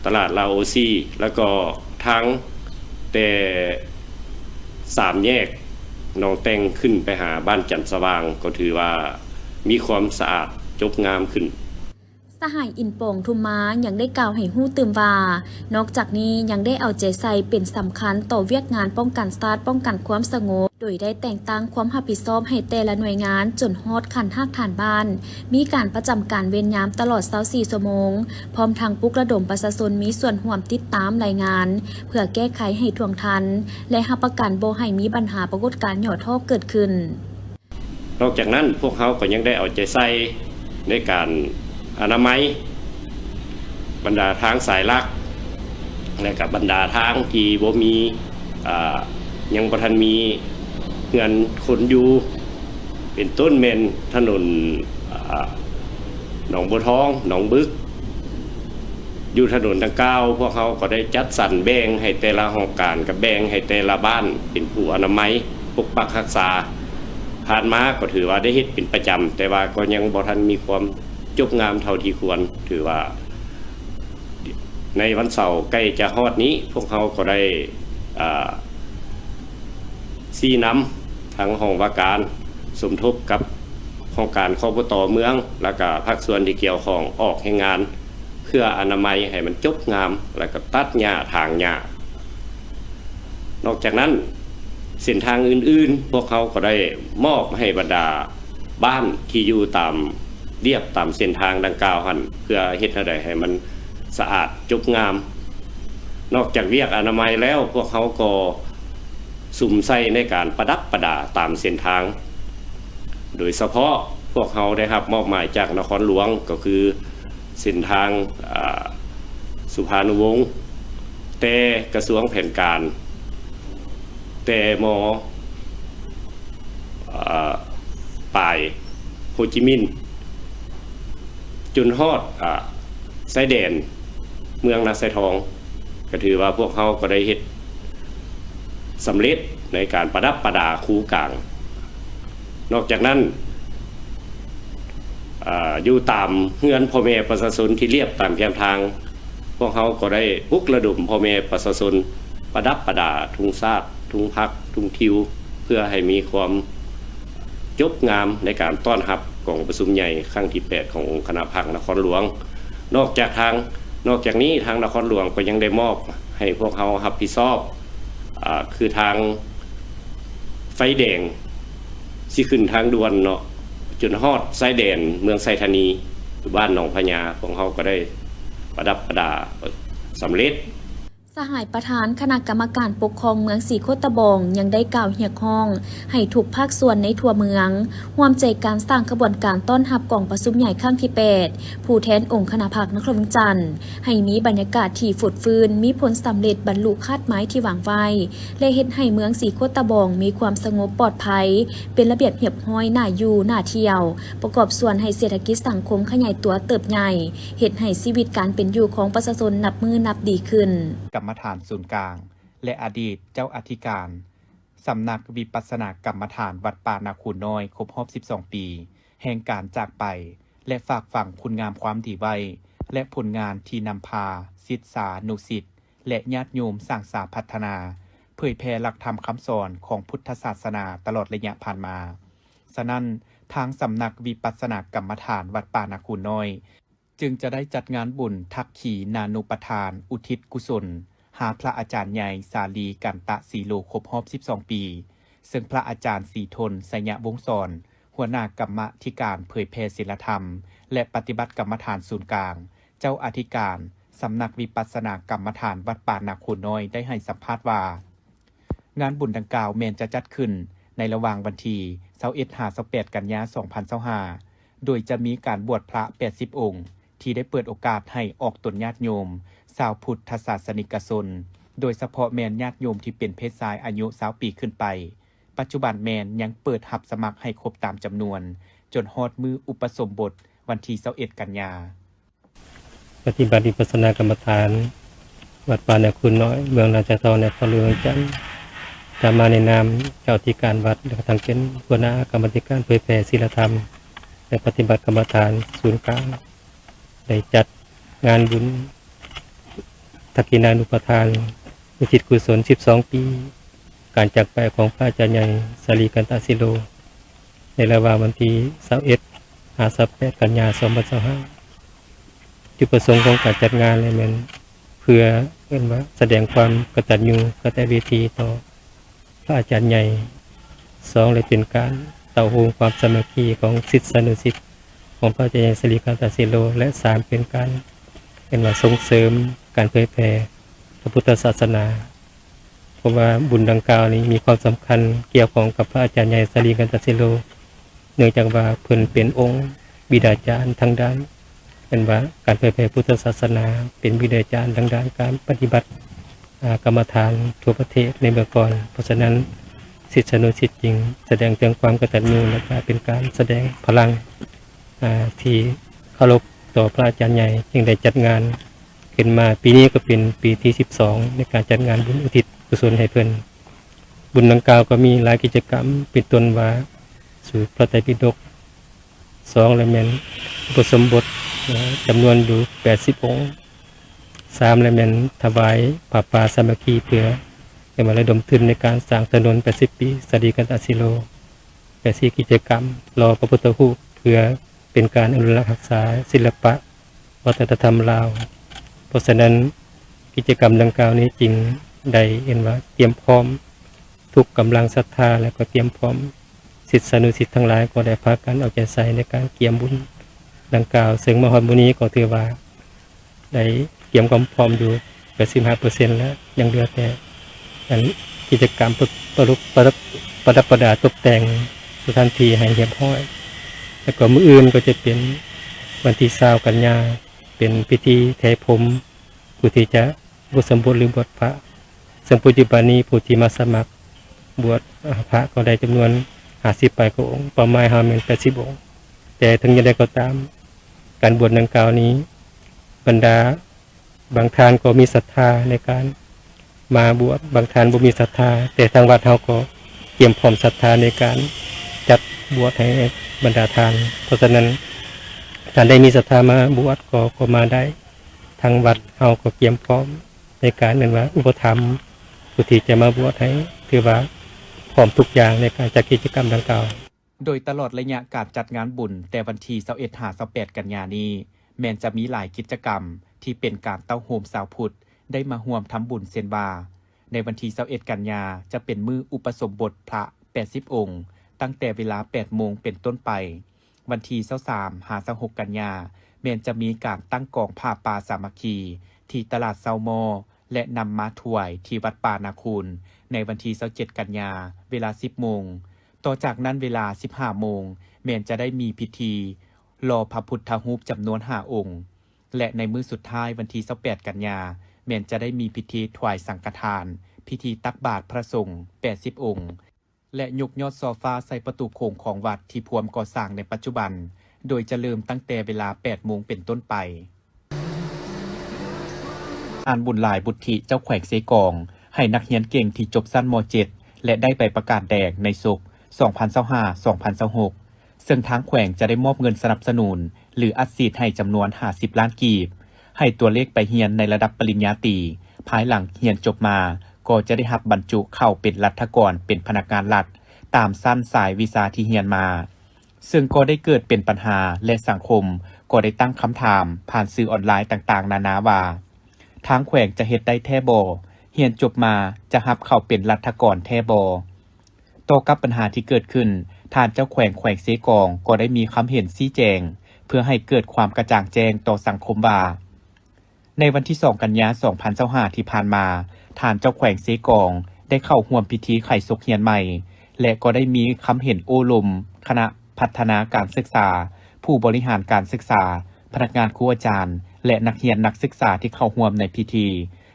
ຕະຫຼາດລາວໂອຊີ ແລ້ວກໍທາງແຕ່ສາມແຍກໜອງແຕ່ງຂຶ້ນໄປຫາບ້ານຈັນສະຫວ່າງ ກໍຖືວ່າມີຄວາມສະອາດຈົບງາມຂຶ້ນ. ສະຫາຍ ອິນປອງ ທຸມມາ ຍັງໄດ້ກ່າວໃຫ້ຮູ້ຕື່ມວ່າ ນອກຈາກນີ້ຍັງໄດ້ເອົາໃຈໃສ່ເປັນສຳຄັນຕໍ່ວຽກງານປ້ອງກັນຊາດ, ປ້ອງກັນຄວາມສະຫງົບ ໂດຍໄດ້ແຕ່ງຕັ້ງຄວາມຮັບຜິດຊອບໃຫ້ແຕ່ລະໜ່ວຍງານຈົນຮອດຂັ້ນຮາກຖານບ້ານ, ມີການປະຈຳການເວນຍາມຕະຫຼອດຊາວສີ່ຊົ່ວໂມງ, ພ້ອມທັງປຸກລະດົມປະຊາຊົນມີສ່ວນຮ່ວມຕິດຕາມລາຍງານ ເພື່ອແກ້ໄຂໃຫ້ທ່ວງທັນ ແລະ ຮັບປະກັນບໍ່ໃຫ້ມີບັນຫາປາກົດການຫຍໍ້ທໍ້ເກີດຂຶ້ນ. ນອກຈາກນັ້ນ, ພວກເຮົາກໍຍັງໄດ້ເອົາໃຈໃສ່ໃນການອະນາໄມບັນດາທາງສາຍຫຼັກ ແລະ ກະບັນດາທາງທີ່ບໍ່ມີ ອາ ຍັງບໍ່ທັນມີເຮືອນຄົນຢູ່ ເປັນຕົ້ນແມ່ນຖະໜົນ ອາ ໜອງບົວທອງ, ໜອງບຶກ. ຢູ່ຖະໜົນດັ່ງກ່າວ, ພວກເຮົາກໍໄດ້ຈັດສັນແບ່ງໃຫ້ແຕ່ລະຫ້ອງການ ກັບແບ່ງໃຫ້ແຕ່ລະບ້ານເປັນຜູ້ອະນາໄມປົກປັກຮັກສາ. ຜ່ານມາກໍຖືວ່າໄດ້ເຮັດເປັນປະຈຳ, ແຕ່ວ່າກໍຍັງບໍ່ທັນມີຄວາມຈົບງາມເທົ່າທີ່ຄວນ. ຖືວ່າໃນວັນເສົາໃກ້ຈະຮອດນີ້, ພວກເຮົາກໍໄດ້ ອາ ຊີ້ນຳທາງຫ້ອງວ່າການ ສົມທົບກັບຫ້ອງການ ຄບຕ ເມືອງ ແລ້ວກະພາກສ່ວນທີ່ກ່ຽວຂ້ອງອອກແຮງງານ ເພື່ອອະນາໄມໃຫ້ມັນຈົບງາມ ແລ້ວກໍຕັດຫຍ້າຖາງຫຍ້າ. ນອກຈາກນັ້ນ, ເສັ້ນທາງອື່ນໆ ພວກເຮົາກໍໄດ້ມອບໃຫ້ບັນດາບ້ານທີ່ຢູ່ຕາມລຽບຕາມເສັ້ນທາງດັ່ງກ່າວຫັ້ນ ເພື່ອເຮັດແນວໃດໃຫ້ມັນສະອາດຈົບງາມ. ນອກຈາກວຽກອະນາໄມແລ້ວ, ພວກເຮົາກໍສຸມໃສ່ໃນການປະດັບປະດາຕາມເສັ້ນທາງ. ໂດຍສະເພາະພວກເຮົາໄດ້ຮັບມອບໝາຍຈາກນະຄອນຫຼວງ ກໍຄື ເສັ້ນທາງ ອາ ສຸພານຸວົງ ແຕ່ກະຊວງແຜນການ ແຕ່ມໍ ອາ ປາຍໂຮຈິມິນ ຈົນຮອດ ອາ ຊາຍແດນເມືອງນາຊາຍທອງ ກະຖືວ່າພວກເຮົາກໍໄດ້ເຮັດສຳເລັດໃນການປະດັບປະດາຄູກາງ. ນອກຈາກນັ້ນ ອາ ຢູ່ຕາມເຮືອນພໍ່ແມ່ປະຊາຊົນທີ່ລຽບຕາມແຄມທາງ, ພວກເຮົາກໍໄດ້ປຸກລະດົມພໍ່ແມ່ປະຊາຊົນປະດັບປະດາທຸງຊາດ, ທຸງພັກ, ທຸງທິວ ເພື່ອໃຫ້ມີຄວາມຈົບງາມໃນການຕ້ອນຮັບກອງປະຊຸມໃຫຍ່ຄັ້ງທີແປດ ຂອງອົງຄະນະພັກນະຄອນຫຼວງ. ນອກຈາກທາງ, ນອກຈາກນີ້ທາງນະຄອນຫຼວງກໍຍັງໄດ້ມອບໃຫ້ພວກເຮົາຮັບຜິດຊອບ ອາ ຄືທາງ ໄຟແດງຊິຂຶ້ນທາງດ່ວນເນາະ ຈົນຮອດຊາຍແດນເມືອງໄຊທານີ ຢູ່ບ້ານໜອງພະຍາ, ພວກເຮົາກໍໄດ້ປະດັບປະດາສຳເລັດ. ສະຫາຍປະທານຄະນະກຳມະການປົກຄອງເມືອງສີໂຄດຕະບອງ ຍັງໄດ້ກ່າວຮຽກຮ້ອງໃຫ້ທຸກພາກສ່ວນໃນທົ່ວເມືອງ ຮ່ວມໃຈກັນສ້າງຂະບວນການຕ້ອນຮັບກອງປະຊຸມໃຫຍ່ຄັ້ງທີແປດ ຜູ້ແທນອົງຄະນະພັກນະຄອນຫຼວງວຽງຈັນ ໃຫ້ມີບັນຍາກາດທີ່ຟົດຟື້ນ, ມີຜົນສຳເລັດ, ບັນລຸຄາດໝາຍທີ່ວາງໄວ້ ແລະ ເຮັດໃຫ້ເມືອງສີໂຄດຕະບອງມີຄວາມສະຫງົບປອດໄພ, ເປັນລະບຽບຮຽບຮ້ອຍ, ໜ້າຢູ່, ໜ້າທ່ຽວ, ປະກອບສ່ວນໃຫ້ເສດຖະກິດສັງຄົມຂະຫຍາຍຕົວເຕີບໃຫຍ່, ເຮັດໃຫ້ຊີວິດການເປັນຢູ່ຂອງປະຊາຊົນນັບມື້ນັບດີຂຶ້ນ. ກຳມະຖານສູນກາງ ແລະ ອະດີດເຈົ້າອະທິການ ສຳນັກວິປັດສະນາກຳມະຖານວັດປ່ານາຄູນນ້ອຍ ຄົບຮອບສິບສອງປີແຫ່ງການຈາກໄປ ແລະ ຝາກຝັງຄຸນງາມຄວາມດີໄວ້ ແລະ ຜົນງານທີ່ນຳພາສິດສານຸສິດ ແລະ ຍາດໂຍມສ້າງສາພັດທະນາ ເຜີຍແຜ່ຫຼັກທຳຄຳສອນຂອງພຸດທະສາສະໜາຕະຫຼອດໄລຍະຜ່ານມາ. ສະນັ້ນ, ທາງສຳນັກວິປັດສະນາກຳມະຖານວັດປ່ານາຄູນນ້ອຍ ຈຶ່ງຈະໄດ້ຈັດງານບຸນທັກຂີນານຸປະທານ ອຸທິດກຸສົນ ຫາພະອາຈານໃຫຍ່ ສາລີ ກັນຕະສີໂລ ຄົບຮອບສິບສອງປີ, ເຊິ່ງພະອາຈານ ສີທົນ ໄຊຍະວົງສອນ ຫົວໜ້າກຳມະທິການເຜີຍແຜ່ສິນລະທຳ ແລະ ປະຕິບັດກຳມະຖານສູນກາງ, ເຈົ້າອະທິການສຳນັກວິປັດສະນາກຳມະຖານວັດປ່ານາຄູນນ້ອຍ ໄດ້ໃຫ້ສຳພາດວ່າ, ງານບຸນດັ່ງກ່າວແມ່ນຈະຈັດຂຶ້ນໃນລະຫວ່າງວັນທີຊາວເອັດ ຫາ ຊາວແປດ ກັນຍາ ສອງພັນຊາວຫ້າ ໂດຍຈະມີການບວດພະ ແປດສິບອົງ ທີ່ໄດ້ເປີດໂອກາດໃຫ້ອອກຕົນຍາດໂຍມຊາວພຸດທະສາສະນິກະຊົນ ໂດຍສະເພາະແມ່ນຍາດໂຍມທີ່ເປັນເພດຊາຍອາຍຸຊາວປີຂຶ້ນໄປ. ປັດຈຸບັນແມ່ນຍັງເປີດຮັບສະໝັກໃຫ້ຄົບຕາມຈຳນວນ ຈົນຮອດມື້ອຸປະສົມບົດວັນທີຊາວເອັດ ກັນຍາ. ປະຕິບັດວິປັດສະນາກຳມະຖານ ວັດປ່ານາຄູນນ້ອຍ ເມືອງນາຈາທອງ ນະຄອນຫຼວງວຽງຈັນ ຈະມາໃນນາມເຈົ້າອະທິການວັດ ແລະ ທັງເປັນຫົວໜ້າກຳມາທິການເຜີຍແຜ່ສີລະທຳ ແລະ ປະຕິບັດກຳມະຖານສູນກາງ ໄດ້ຈັດງານບຸນທັກກິນານຸປະທານ ອຸທິດກຸສົນສິບສອງປີ ການຈາກໄປຂອງພະອາຈານໃຫຍ່ ສາລີກັນຕະສີໂລ ໃນລະຫວ່າງວັນທີຊາວເອັດ ຫາ ຊາວແປດ ກັນຍາ ສອງພັນຊາວຫ້າ. ຈຸດປະສົງຂອງການຈັດງານນີ້ແມ່ນເພື່ອ ເອີ້ນວ່າ ສະແດງຄວາມກະຕັນຍູກະຕະເວທີຕໍ່ພະອາຈານໃຫຍ່, ສອງ ແລະ ເປັນການເຕົ້າໂຮມຄວາມສາມັກຄີຂອງສິດສານຸສິດຂອງພະອາຈານໃຫຍ່ ສາລີກັນຕະສີໂລ ແລະ ສາມ ເປັນການ ເອີ້ນວ່າ ສົ່ງເສີມການເຜີຍແຜ່ພະພຸດທະສາສະໜາ. ເພາະວ່າບຸນດັ່ງກ່າວນີ້ມີຄວາມສຳຄັນກ່ຽວຂ້ອງກັບພະອາຈານໃຫຍ່ ສາລີກັນຕະສີໂລ ເນື່ອງຈາກວ່າເພິ່ນເປັນອົງບິດາຈານທາງດ້ານ ເອີ້ນວ່າການເຜີຍແຜ່ພຸດທະສາສະໜາ, ເປັນບິດາຈານທາງດ້ານການປະຕິບັດ ອາ ກຳມະຖານທົ່ວປະເທດໃນເມື່ອກ່ອນ. ເພາະສະນັ້ນ ສິດສານຸສິດຈຶ່ງສະແດງເຖິງຄວາມກະຕັນຍູ ແລະ ກະເປັນການສະແດງພະລັງ ອາ ທີ່ເຄົາລົບຕໍ່ພະອາຈານໃຫຍ່ ຈຶ່ງໄດ້ຈັດງານຂຶ້ນມາ. ປີນີ້ກໍເປັນປີທີສິບສອງ ໃນການຈັດງານບຸນອຸທິດກຸສົນໃຫ້ເພິ່ນ. ບຸນດັ່ງກ່າວກໍມີຫຼາຍກິດຈະກຳ ເປັນຕົ້ນວ່າສູດພະໄຕປິດົກ, ສອງ ລະແມ່ນອຸປະສົມບົດ ຈຳນວນຢູ່ແປດສິບອົງ, ສາມ ລະແມ່ນຖວາຍຜ້າປ່າສາມັກຄີ ເພື່ອເປັນວ່າລະດົມທຶນໃນການສ້າງຖະໜົນແປດສິບປີ ສາລີກັນຕະສີໂລ ແປດສິບ ກິດຈະກຳຫຼໍ່ພະພຸດທະຮູບ ເພື່ອເປັນການອະນຸລັກຮັກສາສິລະປະ ວັດທະນະທຳລາວ. ເພາະສະນັ້ນ ກິດຈະກຳດັ່ງກ່າວນີ້ຈຶ່ງໄດ້ເອີ້ນວ່າຕຽມພ້ອມທຸກກຳລັງສັດທາ ແລະ ກໍຕຽມພ້ອມສິດສານຸສິດທັງຫຼາຍ ກໍໄດ້ພາກັນເອົາໃຈໃສ່ໃນການກຽມບຸນດັ່ງກ່າວ, ເຊິ່ງມາຮອດມື້ນີ້ກໍຖືວ່າໄດ້ກຽມຄວາມພ້ອມຢູ່ແປດສິບຫ້າເປີເຊັນແລ້ວ, ຍັງເຫຼືອແຕ່ອັນກິດຈະກຳປະ ປະ ປະ ປະດັບປະດາຕົບແຕ່ງສະຖານທີ່ໃຫ້ຮຽບຮ້ອຍ. ແລ້ວກໍມື້ອື່ນກໍຈະເປັນວັນທີຊາວກັນຍາ ເປັນພິທີແຖພົມ ຜູ້ທີ່ຈະອຸປະສົມບົດ ຫຼື ບວດພະ, ເຊິ່ງປັດຈຸບັນນີ້ຜູ້ທີ່ມາສະໝັກບວດພະກໍໄດ້ຈຳນວນຫ້າສິບປາຍກວ່າອົງ, ເປົ້າໝາຍເຮົາແມ່ນແປດສິບອົງ. ແຕ່ເຖິງຢ່າງໃດກໍຕາມ, ການບວດດັ່ງກ່າວນີ້ ບັນດາບາງທ່ານກໍມີສັດທາໃນການມາບວດ, ບາງທ່ານບໍ່ມີສັດທາ, ແຕ່ທາງວັດເຮົາກໍກຽມພ້ອມສັດທາໃນການຈັດບວດໃຫ້ບັນດາທ່ານ. ເພາະສະນັ້ນ ທ່ານໃດມີສັດທາມາບວດກໍ ກໍມາໄດ້. ທາງວັດເຮົາກໍກຽມພ້ອມໃນການ ເອີ້ນວ່າ ອຸປະຖຳຜູ້ທີ່ຈະມາບວດໃຫ້, ຖືວ່າພ້ອມທຸກຢ່າງໃນການຈັດກິດຈະກຳດັ່ງກ່າວ. ໂດຍຕະຫຼອດໄລຍະການຈັດງານບຸນແຕ່ວັນທີຊາວເອັດ ຫາ ຊາວແປດ ກັນຍານີ້ ແມ່ນຈະມີຫຼາຍກິດຈະກຳທີ່ເປັນການເຕົ້າໂຮມຊາວພຸດໄດ້ມາຮ່ວມທຳບຸນ ເຊັ່ນວ່າ ໃນວັນທີຊາວເອັດ ກັນຍາ ຈະເປັນມື້ອຸປະສົມບົດພະແປດສິບອົງ ຕັ້ງແຕ່ເວລາແປດໂມງເປັນຕົ້ນໄປ. ວັນທີຊາວສາມ ຫາ ຊາວຫົກ ກັນຍາ ແມ່ນຈະມີການຕັ້ງກອງຜ້າປ່າສາມັກຄີທີ່ຕະຫຼາດເຊົາມໍ່ ແລະ ນຳມາຖວາຍທີ່ວັດປ່ານາຄູນ ໃນວັນທີຊາວເຈັດ ກັນຍາ ເວລາສິບໂມງ. ຕໍ່ຈາກນັ້ນເວລາສິບຫ້າໂມງ ແມ່ນຈະໄດ້ມີພິທີຫຼໍ່ພະພຸດທະຮູບຈຳນວນຫ້າອົງ ແລະ ໃນມື້ສຸດທ້າຍວັນທີຊາວແປດ ກັນຍາ ແມ່ນຈະໄດ້ມີພິທີຖວາຍສັງຄະທານ, ພິທີຕັກບາດພະສົງແປດສິບອົງ ແລະ ຍົກຍອດຊໍຟ້າໃສ່ປະຕູໂຂງຂອງວັດທີ່ພວມກໍ່ສ້າງໃນປັດຈຸບັນ, ໂດຍຈະເລີ່ມຕັ້ງແຕ່ເວລາແປດໂມງເປັນຕົ້ນໄປ. ອານບຸນຫຼາຍ ບຸດທິ ເຈົ້າແຂວງເຊກອງ ໃຫ້ນັກຮຽນເກັ່ງທີ່ຈົບຊັ້ນ ມໍເຈັດ ແລະ ໄດ້ໃບປະກາດແດງໃນສົກ ສອງພັນຊາວຫ້າ ສອງພັນຊາວຫົກ ເຊິ່ງທາງແຂວງຈະໄດ້ມອບເງິນສະໜັບສະໜູນ ຫຼື ອັດສີດໃຫ້ຈຳນວນຫ້າສິບລ້ານກີບ, ໃຫ້ຕົວເລກໄປຮຽນໃນລະດັບປະລິນຍາຕີ, ພາຍຫຼັງຮຽນຈົບມາກໍຈະໄດ້ຮັບບັນຈຸເຂົ້າເປັນລັດຖະກອນ ເປັນພະນັກງານລັດ ຕາມຊັ້ນສາຍວິຊາທີ່ຮຽນມາ. ເຊິ່ງກໍໄດ້ເກີດເປັນບັນຫາ ແລະ ສັງຄົມກໍໄດ້ຕັ້ງຄຳຖາມຜ່ານສື່ອອນລາຍຕ່າງໆນານາວ່າ ທາງແຂວງຈະເຮັດໄດ້ແທ້ບໍ່? ຮຽນຈົບມາຈະຮັບເຂົ້າເປັນລັດຖະກອນແທ້ບໍ່? ຕໍ່ກັບບັນຫາທີ່ເກີດຂຶ້ນ, ທ່ານເຈົ້າແຂວງແຂວງເຊກອງກໍໄດ້ມີຄຳເຫັນຊີ້ແຈງ ເພື່ອໃຫ້ເກີດຄວາມກະຈ່າງແຈ້ງຕໍ່ສັງຄົມວ່າ, ໃນວັນທີສອງ ກັນຍາ ສອງພັນຊາວຫ້າ ທີ່ຜ່ານມາ, ທ່ານເຈົ້າແຂວງເຊກອງໄດ້ເຂົ້າຮ່ວມພິທີໄຂສົກຮຽນໃໝ່ ແລະ ກໍໄດ້ມີຄຳເຫັນໂອ້ລົມຄະນະພັດທະນາການສຶກສາ, ຜູ້ບໍລິຫານການສຶກສາ, ພະນັກງານຄູອາຈານ ແລະ ນັກຮຽນນັກສຶກສາທີ່ເຂົ້າຮ່ວມໃນພິທີ,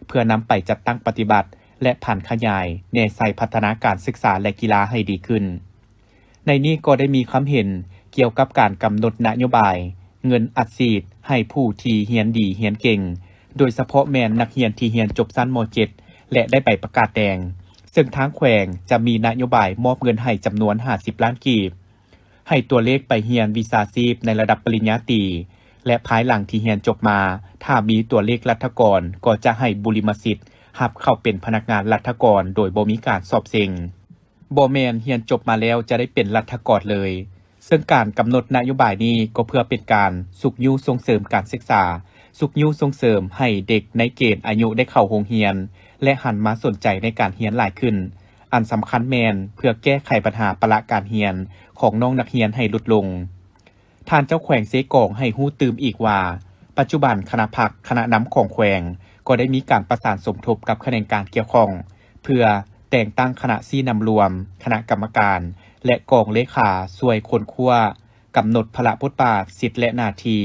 ເພື່ອນຳໄປຈັດຕັ້ງປະຕິບັດ ແລະ ຜັນຂະຫຍາຍແນໃສ່ພັດທະນາການສຶກສາ ແລະ ກິລາໃຫ້ດີຂຶ້ນ. ໃນນີ້ກໍໄດ້ມີຄຳເຫັນກ່ຽວກັບການກຳນົດນະໂຍບາຍເງິນອັດສີດໃຫ້ຜູ້ທີ່ຮຽນດີຮຽນເກັ່ງ, ໂດຍສະເພາະແມ່ນນັກຮຽນທີ່ຮຽນຈົບຊັ້ນ ມ.ເຈັດ ແລະ ໄດ້ໃບປະກາດແດງ, ເຊິ່ງທາງແຂວງຈະມີນະໂຍບາຍມອບເງິນໃຫ້ຈຳນວນ ຫ້າສິບລ້ານກີບ, ໃຫ້ຕົວເລກໄປຮຽນວິຊາຊີບໃນລະດັບປະລິນຍາຕີ ແລະ ພາຍຫຼັງທີ່ຮຽນຈົບມາ, ຖ້າມີຕົວເລກລັດຖະກອນ ກໍຈະໃຫ້ບຸລິມະສິດຮັບເຂົ້າເປັນພະນັກງານລັດຖະກອນໂດຍບໍ່ມີການສອບເສັງ. ບໍ່ແມ່ນຮຽນຈົບມາແລ້ວຈະໄດ້ເປັນລັດຖະກອນເລີຍ, ເຊິ່ງການກຳນົດນະໂຍບາຍນີ້ກໍເພື່ອເປັນການຊຸກຍູ້ສົ່ງເສີມການສຶກສາ, ຊຸກຍູ້ສົ່ງເສີມໃຫ້ເດັກໃນເກນອາຍຸໄດ້ເຂົ້າໂຮງຮຽນ ແລະ ຫັນມາສົນໃຈໃນການຮຽນຫຼາຍຂຶ້ນ, ອັນສຳຄັນແມ່ນເພື່ອແກ້ໄຂບັນຫາປະລະການຮຽນຂອງນ້ອງນັກຮຽນໃຫ້ຫຼຸດລົງ. ທ່ານເຈົ້າແຂວງເຊກອງໃຫ້ຮູ້ຕື່ມອີກວ່າ, ປັດຈຸບັນຄະນະພັກ, ຄະນະນຳຂອງແຂວງກໍໄດ້ມີການປະສານສົມທົບກັບຂະແໜງການກ່ຽວຂ້ອງ ເພື່ອແຕ່ງຕັ້ງຄະນະຊີ້ນຳລວມ, ຄະນະກຳມະການ ແລະ ກອງເລຂາຊ່ວຍຄົ້ນຄວ້າ, ກຳນົດພາລະບົດບາດ, ສິດ ແລະ ໜ້າທີ່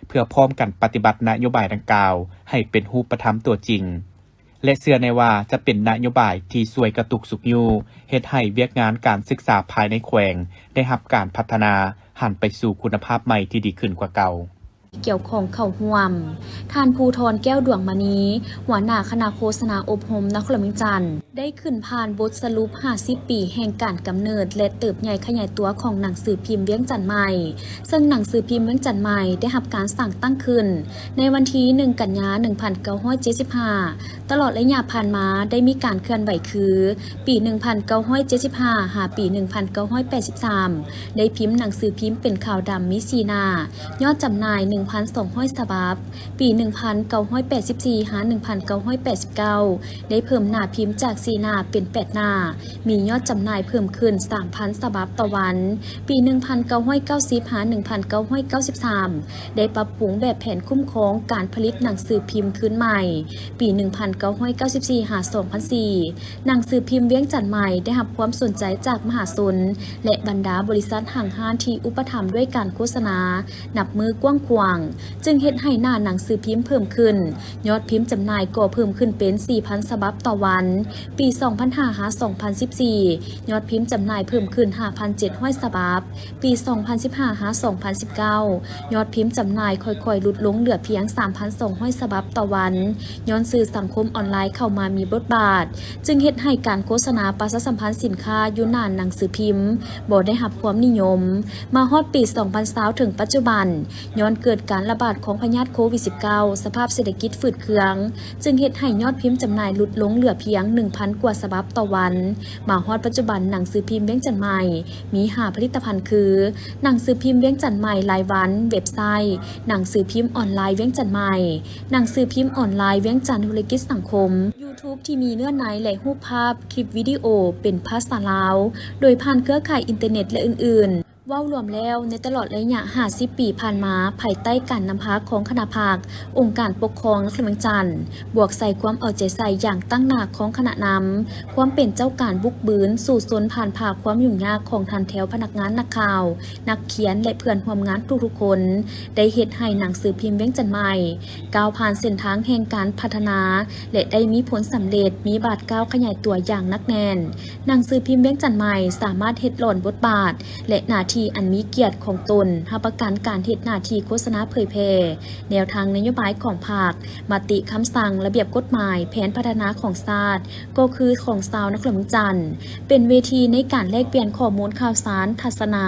ເພື່ອພ້ອມກັນປະຕິບັດນະໂຍບາຍດັ່ງກ່າວໃຫ້ເປັນຮູບປະທຳຕົວຈິງ. ແລະ ເຊື່ອແນ່ວ່າຈະເປັນນະໂຍບາຍທີ່ຊ່ວຍກະຕຸກຊຸກຍູ້ ເຮັດໃຫ້ວຽກງານການສຶກສາພາຍໃນແຂວງໄດ້ຮັບການພັດທະນາ, ຫັນໄປສູ່ຄຸນນະພາບໃໝ່ທີ່ດີຂຶ້ນກວ່າເກົ່າ. ກ່ຽວຂ້ອງເຂົ້າຮ່ວມ. ທ່ານ ພູທອນ ແກ້ວດວງມະນີ, ຫົວໜ້າຄະນະໂຄສະນາອົບຮົມນະຄອນຫຼວງວຽງຈັນ, ໄດ້ຂຶ້ນຜ່ານບົດສະຫຼຸບຫ້າສິບປີແຫ່ງການກຳເນີດ ແລະ ເຕີບໃຫຍ່ຂະຫຍາຍຕົວຂອງໜັງສືພິມວຽງຈັນໃໝ່, ເຊິ່ງໜັງສືພິມວຽງຈັນໃໝ່ໄດ້ຮັບການສ້າງຕັ້ງຂຶ້ນໃນວັນທີໜຶ່ງ ກັນຍາ ໜຶ່ງພັນເກົ້າຮ້ອຍເຈັດສິບຫ້າ. ຕະຫຼອດໄລຍະຜ່ານມາໄດ້ມີການເຄື່ອນໄຫວຄື, ປີໜຶ່ງພັນເກົ້າຮ້ອຍເຈັດສິບຫ້າ ຫາປີໜຶ່ງພັນເກົ້າຮ້ອຍແປດສິບສາມ ໄດ້ພິມໜັງສືພິມເປັນຂາວດຳມີສີ່ໜ້າ, ຍອດຈຳໜ່າຍໜຶ່ງພັນສອງຮ້ອຍສະບັບ. ປີໜຶ່ງພັນເກົ້າຮ້ອຍແປດສິບສີ່ ຫາໜຶ່ງພັນເກົ້າຮ້ອຍແປດສິບເກົ້າ ໄດ້ເພີ່ມໜ້າພິມຈາກສີ່ໜ້າເປັນແປດໜ້າ, ມີຍອດຈຳໜ່າຍເພີ່ມຂຶ້ນສາມພັນສະບັບຕໍ່ວັນ. ປີໜຶ່ງພັນເກົ້າຮ້ອຍເກົ້າສິບ ຫາໜຶ່ງພັນເກົ້າຮ້ອຍເກົ້າສິບສາມ ໄດ້ປັບປຸງແບບແຜນຄຸ້ມຄອງການຜະລິດໜັງສືພິມຄືນໃໝ່. ປີໜຶ່ງພັນເກົ້າຮ້ອຍເກົ້າສິບສີ່ ຫາສອງພັນສີ່ ໜັງສືພິມວຽງຈັນໃໝ່ໄດ້ຮັບຄວາມສົນໃຈຈາກມະຫາຊົນ ແລະ ບັນດາບໍລິສັດຫ້າງຮ້ານທີ່ອຸປະຖຳດ້ວຍການໂຄສະນາ ນັບມື້ກວ້າງຂວາງ, ຈຶ່ງເຮັດໃຫ້ໜ້າໜັງສືພິມເພີ່ມຂຶ້ນ, ຍອດພິມຈຳໜ່າຍກໍເພີ່ມຂຶ້ນເປັນສີ່ພັນສະບັບຕໍ່ວັນ. ປີສອງພັນຫ້າ ຫາສອງພັນສິບສີ່ ຍອດພິມຈຳໜ່າຍເພີ່ມຂຶ້ນຫ້າພັນເຈັດຮ້ອຍສະບັບ. ປີສອງພັນສິບຫ້າ ຫາສອງພັນສິບເກົ້າ ຍອດພິມຈຳໜ່າຍຄ່ອຍໆຫຼຸດລົງເຫຼືອພຽງສາມພັນສອງຮ້ອຍສະບັບຕໍ່ວັນ, ຍ້ອນສື່ສັງຄົມອອນລາຍເຂົ້າມາມີບົດບາດ, ຈຶ່ງເຮັດໃຫ້ການໂຄສະນາປະຊາສຳພັນສິນຄ້າຢູ່ໜ້າໜັງສືພິມບໍ່ໄດ້ຮັບຄວາມນິຍົມ. ມາຮອດປີສອງພັນຊາວເຖິງປັດຈຸບັນ, ຍ້ອນເກີດການລະບາດຂອງພະຍາດໂຄວິດສິບເກົ້າ ສະພາບເສດຖະກິດຝືດເຄືອງ, ຈຶ່ງເຮັດໃຫ້ຍອດພິມຈຳໜ່າຍຫຼຸດລົງເຫຼືອພຽງໜຶ່ງພັນກວ່າສະບັບຕໍ່ວັນ. ມາຮອດປັດຈຸບັນ, ໜັງສືພິມວຽງຈັນໃໝ່ມີຫ້າຜະລິດຕະພັນຄື ໜັງສືພິມວຽງຈັນໃໝ່ລາຍວັນ, ເວັບໄຊ, ໜັງສືພິມອອນລາຍວຽງຈັນໃໝ່, ໜັງສືພິມອອນລາຍວຽງຈັນທຸລະກິດສັງຄົມ, ຢູທູບທີ່ມີເນື້ອໃນ ແລະ ຮູບພາບ, ຄລິບວິດີໂອເປັນພາສາລາວ, ໂດຍຜ່ານເຄືອຂ່າຍອິນເຕີເນັດ ແລະ ອື່ນໆ. ເວົ້າລວມແລ້ວ, ໃນຕະຫຼອດໄລຍະຫ້າສິບປີຜ່ານມາ, ພາຍໃຕ້ການນຳພາຂອງຄະນະພັກ, ອົງການປົກຄອງນະຄອນຫຼວງວຽງຈັນ, ບວກໃສ່ຄວາມເອົາໃຈໃສ່ຢ່າງຕັ້ງໜ້າຂອງຄະນະນຳ, ຄວາມເປັນເຈົ້າການບຸກບືນສູ້ຊົນຜ່ານຜ່າຄວາມຫຍຸ້ງຍາກຂອງຖັນແຖວພະນັກງານ, ນັກຂ່າວ, ນັກຂຽນ ແລະ ເພື່ອນຮ່ວມງານທຸກໆຄົນ, ໄດ້ເຮັດໃຫ້ໜັງສືພິມວຽງຈັນໃໝ່ ກ້າວຜ່ານເສັ້ນທາງແຫ່ງການພັດທະນາ ແລະ ໄດ້ມີຜົນສຳເລັດ, ມີບາດກ້າວຂະຫຍາຍຕົວຢ່າງໜັກແໜ້ນ. ໜັງສືພິມວຽງຈັນໃໝ່ສາມາດເຮັດຫຼອນບົດບາດ ແລະ ໜ້າທີ່ອັນມີກຽດຂອງຕົນ, ຮັບປະກັນການເຮັດໜ້າທີ່ໂຄສະນາເຜີຍແຜ່ແນວທາງນະໂຍບາຍຂອງພັກ, ມະຕິ, ຄຳສັ່ງ, ລະບຽບກົດໝາຍ, ແຜນພັດທະນາຂອງຊາດ ກໍຄືຂອງຊາວນະຄອນຫຼວງວຽງຈັນ, ເປັນເວທີໃນການແລກປ່ຽນຂໍ້ມູນຂ່າວສານ, ທັດສະນະ,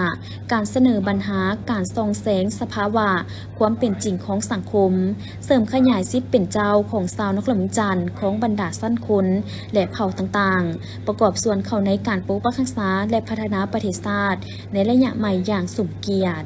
ການສະເໜີບັນຫາ, ການສ່ອງແສງສະພາວະຄວາມເປັນຈິງຂອງສັງຄົມ, ເສີມຂະຫຍາຍສິດເປັນເຈົ້າຂອງຊາວນະຄອນຫຼວງວຽງຈັນຂອງບັນດາຊັ້ນຄົນ ແລະ ເຜົ່າຕ່າງໆ, ປະກອບສ່ວນເຂົ້າໃນການປົກປັກຮັກສາ ແລະ ພັດທະນາປະເທດຊາດໃນໄລຍະໃໝ່ຢ່າງສົມກຽດ.